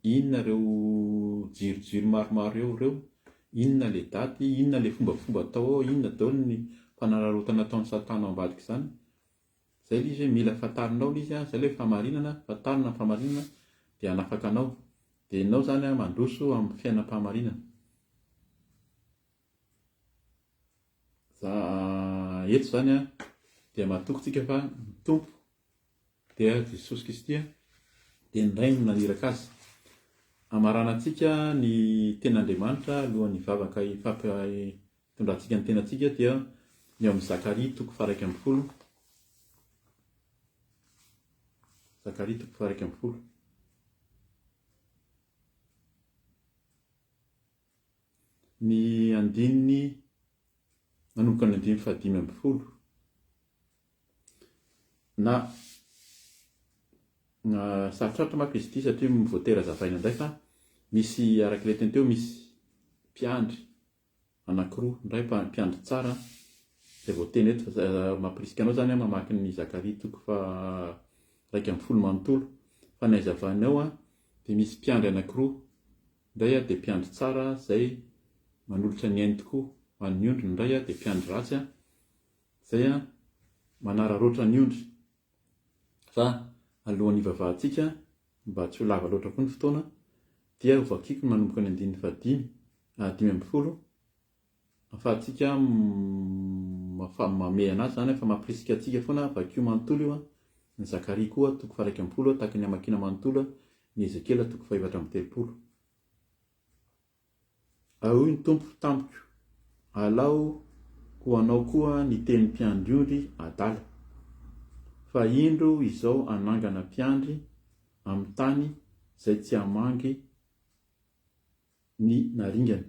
inona ireo jirojiro maromaro eo ireo, inona le daty, inona le fombafomba atao ao, inona daholo ny fanararaotana ataon'i satana ao ambadik'izany. Zay le izy hoe mila fantarinao le izy, zay le fahamarinana, fantarina ny fahamarinana dia hanafaka anao. Dia ianao zany mandroso amin'ny fiainam-pahamarinana. Za eto zany dia matoky tsika fa ny Tompo dia Jesosy Kristy dia ny Rainy no naniraka azy. Hamaranantsika ny tenin'Andriamanitra alohan'ny hivavaka hifampitondrantsika ny tenantsika dia ny ao amin'ny Zakaria toko faha-11. Zakaria toko faha-11. Ny andininy manomboka ny andininy faha-15 na sarotsarotra manko izy ity satria voatery hazavaina indray fa misy araka ilay teny teo misy mpiandry anankiroa, ny iray mpiandry tsara izay voateny eto fa mampirisika anao izany aho mamaky ny Zakaria toko faha. 11 manontolo. Fa ny hazavany ao dia misy mpiandry anankiroa. Ny iray dia mpiandry tsara izay manolotra ny ainy tokoa ho an'ny ondry, ny iray dia mpiandry ratsy izay manararaotra ny ondry. Fa alohan'ny hivavahantsika, mba tsy ho lava loatra koa ny fotoana, dia hovakiko ny manomboka ny andininy fahadimy, 15, ahafahantsika mamehy anazy izany, fa mampirisika antsika foana, vakio manontolo io, ny Zakaria koa toko faha-11, tahaka ny hamakiana manontolo ny Ezekiela toko faha-34. Ary hoy ny Tompo tamiko, Alao ho anao koa ny tenin'ny mpiandry ondry adala, fa indro izao hanangana mpiandry amin'ny tany izay tsy hamangy ny naringana,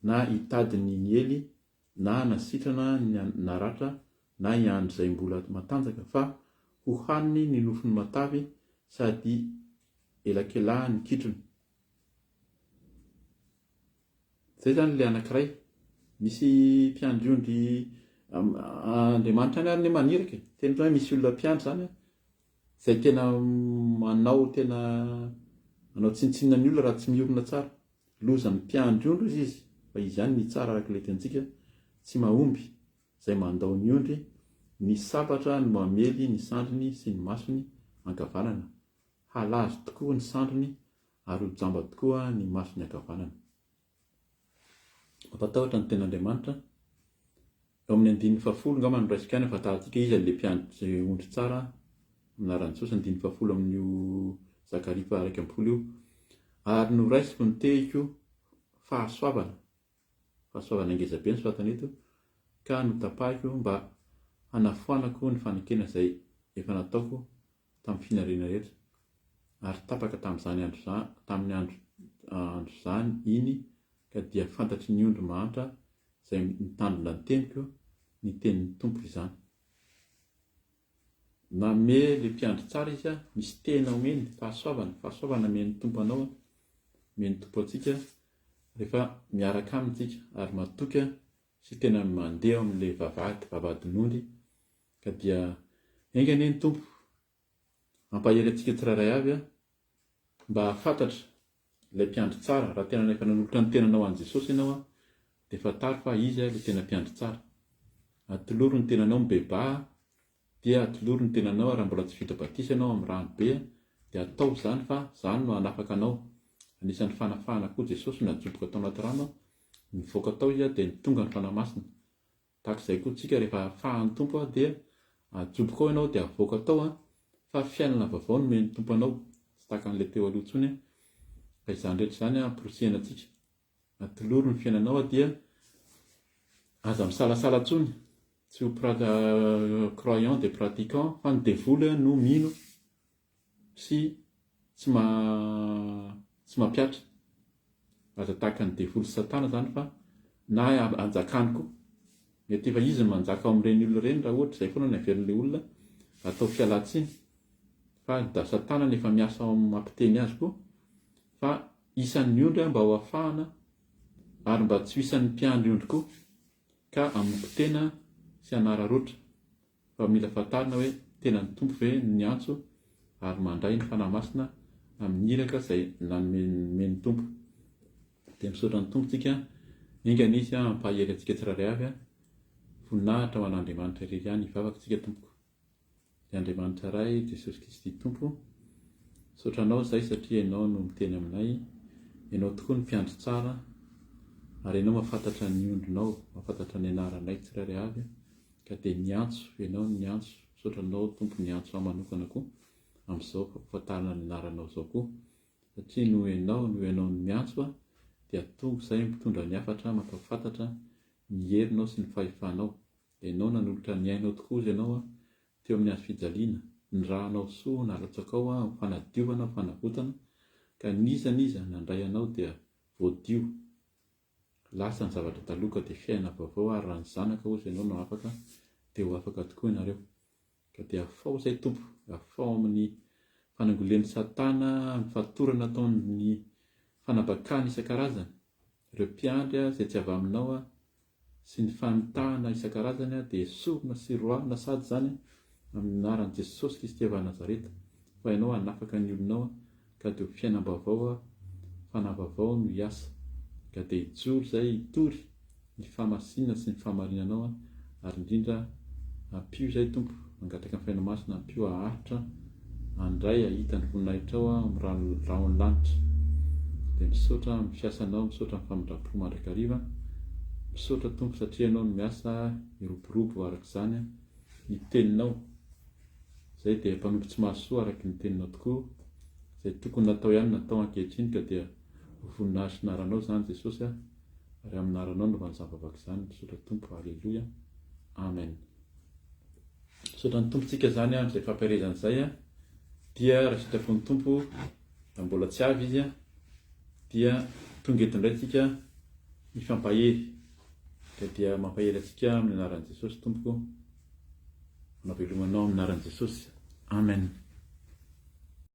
na hitady ny niely, na hanasitrana ny naratra, na hiandry izay mbola matanjaka, fa hohaniny ny nofony matavy sady elakelahany ny kitrony. Zay zany le anakiray. Misy mpiandry ondry Andriamanitra any ary ne maniraka e. Tena hoe misy olona mpiandry zany an, zay tena manao tena manao tsinontsinona ny olona raha tsy miorina tsara. Lozan'ny mpiandry ondry ozy izy fa izy ihany ny tsara araka ilay tenintsika, tsy mahomby izay mandao ny ondry, ny sabatra no mamely ny sandriny sy ny masony ankavanana. Halazo tokoa ny sandriny ary ho jamba tokoa ny masony ankavanana. Mampatahotra ny tenin'Andriamanitra. Eo amin'ny andininy fahafolo angamba no raisiko ihany ahafantarantsika iza ilay mpiandry ondry tsara amin'ny anaran'i Jesosy, andininy fahafolo amin'io Zakaria faha 11 io. Ary noraisiko ny tehiko fahasoavana, fahasoavana ngeza be ny soratana eto, ka notapahiko mba hanafoanako ny fanekena izay efa nataoko tamin'ny finariana rehetra, ary tapaka tamin'izany andro izany, tamin'ny andro andro izany iny ka dia fantatry ny ondry mahantra izay mitandrina ny teniko, ny tenin'ny Tompo izany. Nanome ilay mpiandry tsara izy, misy tena omeny, fahasoavana, fahasoavana omen'ny Tompo anao, omen'ny Tompo antsika rehefa miaraka aminy tsika ary matoky sy tena mandeha ao amin'ilay vavahady, vavahadin'ondry, Ka dia enga anie ny Tompo hampahery antsika tsirairay avy mba hahafantatra ilay mpiandry tsara, raha tena efa nanolotra ny tenanao an'i Jesosy ianao dia fantaro fa Izy ilay tena mpiandry tsara. Atolory ny tenanao mibebaha dia atolory ny tenanao raha mbola tsy vita batisa ianao amin'ny rano be dia ataovy izany fa izany no hanafaka anao. Anisan'ny fanafahana koa Jesosy najoboka tao anaty rano, nivoaka tao Izy dia tonga ny Fanahy Masina. Tahaka izay koa tsika rehefa afahan'ny Tompo dia ajoboka ao ianao dia avoaka tao fa fiainana vaovao no omen'ny Tompo anao, tsy tahaka an'ilay teo aloha intsony ka izany rehetra izany amporisihana antsika. Atolory ny fiainanao dia aza misalasala intsony, tsy ho croyant dia pratiquant fa ny devoly no mino sy tsy ma tsy mampiatra. Aza tahaka ny devoly sy satana zany fa na anjakany koa. Mety efa izy no manjaka ao amin'ireny olona ireny raha ohatra izay foana no heverin'ilay olona atao fialantsiny fa da satana no efa miasa ao amin'ny mampiteny azy koa fa isan'ny ondry aho mba ho afahana ary mba tsy ho isan'ny mpiandry ondry koa ka hamoky tena sy hanararaotra Fa mila fantarina hoe tena ny Tompo ve no niantso ary mandray ny Fanahy Masina amin'ny iraka izay nomen'ny Tompo. Dia misaotra ny Tompo tsika, enga anie Izy hampahery antsika tsirairay avy, voninahitra ho an'Andriamanitra irery ihany, hivavaka tsika Tompoko. Ry Andriamanitra Ray, Jesosy Kristy Tompo, misaotra Anao izahay satria Ianao no miteny aminay, Ianao tokoa no mpiandry tsara, ary Ianao mahafantatra ny ondrinao, mahafantatra ny anaranay tsirairay avy, Ka dia niantso, Ianao no niantso, misaotra Anao Tompo niantso ahy manokana koa amin'izao fampahafantarana ny anaranao izao koa, satria noho Ianao, noho Ianao no miantso ahy, dia tonga izahay mitondra ny hafatra mampahafantatra ny herinao sy ny fahefanao. Ianao nanolotra ny ainao tokoa ozy Ianao teo amin'ny hazo fijaliana, ny rànao soa nalatsakao ho fanadiovana, ho fanavotana, ka n'iza n'iza nandray Anao dia voadio, Lasa ny zavatra taloha ka dia fiainana vaovao ary raha ny zanaka ozy ianao no afaka dia ho afaka tokoa ianareo. Ka dia afaho izay Tompo, afaho amin'ny fanangolen'i satana, amin'ny fatorana ataon'ny fanabakana isan-karazany, ireo mpiandry izay tsy avy aminao sy ny famitahana isan-karazany dia esorina sy roahina sady izany Amin'ny anaran'i Jesosy Kristy avy any Nazareta, fa Ianao hanafaka ny olonao ka dia ho fiainam-baovao, fanahy vaovao no hiasa, ka dia hijoro izay hitory ny fahamasinana sy ny fahamarinanao ary indrindra ampio izay Tompo, mangataka ny Fanahinao Masina ampio haharitra handray hahita ny voninahitrao amin'ny rahon'ny lanitra. Dia misaotra amin'ny fiasanao, misaotra amin'ny famindram-po mandrakariva, misaotra Tompo satria Ianao no miasa hiroborobo araka izany ny teninao, izay dia mpanompo tsy mahasoa araka ny teninao tokoa, izay tokony natao ihany natao ankehitriny ka dia ho voninahitry ny anaranao izany Jesosy a, ary amin'ny anaranao no anaovana izany vavaka izany, misaotra Tompo, Aleloia, Amen. Misaotra ny Tompo tsika izany amin'izay fampielezana izay a, dia raha sitrapon'ny Tompo raha mbola tsy avy Izy a, dia tonga eto indray tsika mifampahery, ka dia mampahery antsika amin'ny anaran'i Jesosy Tompoko. Manao veloma anao amin'ny anaran'i Jesosy. Amen.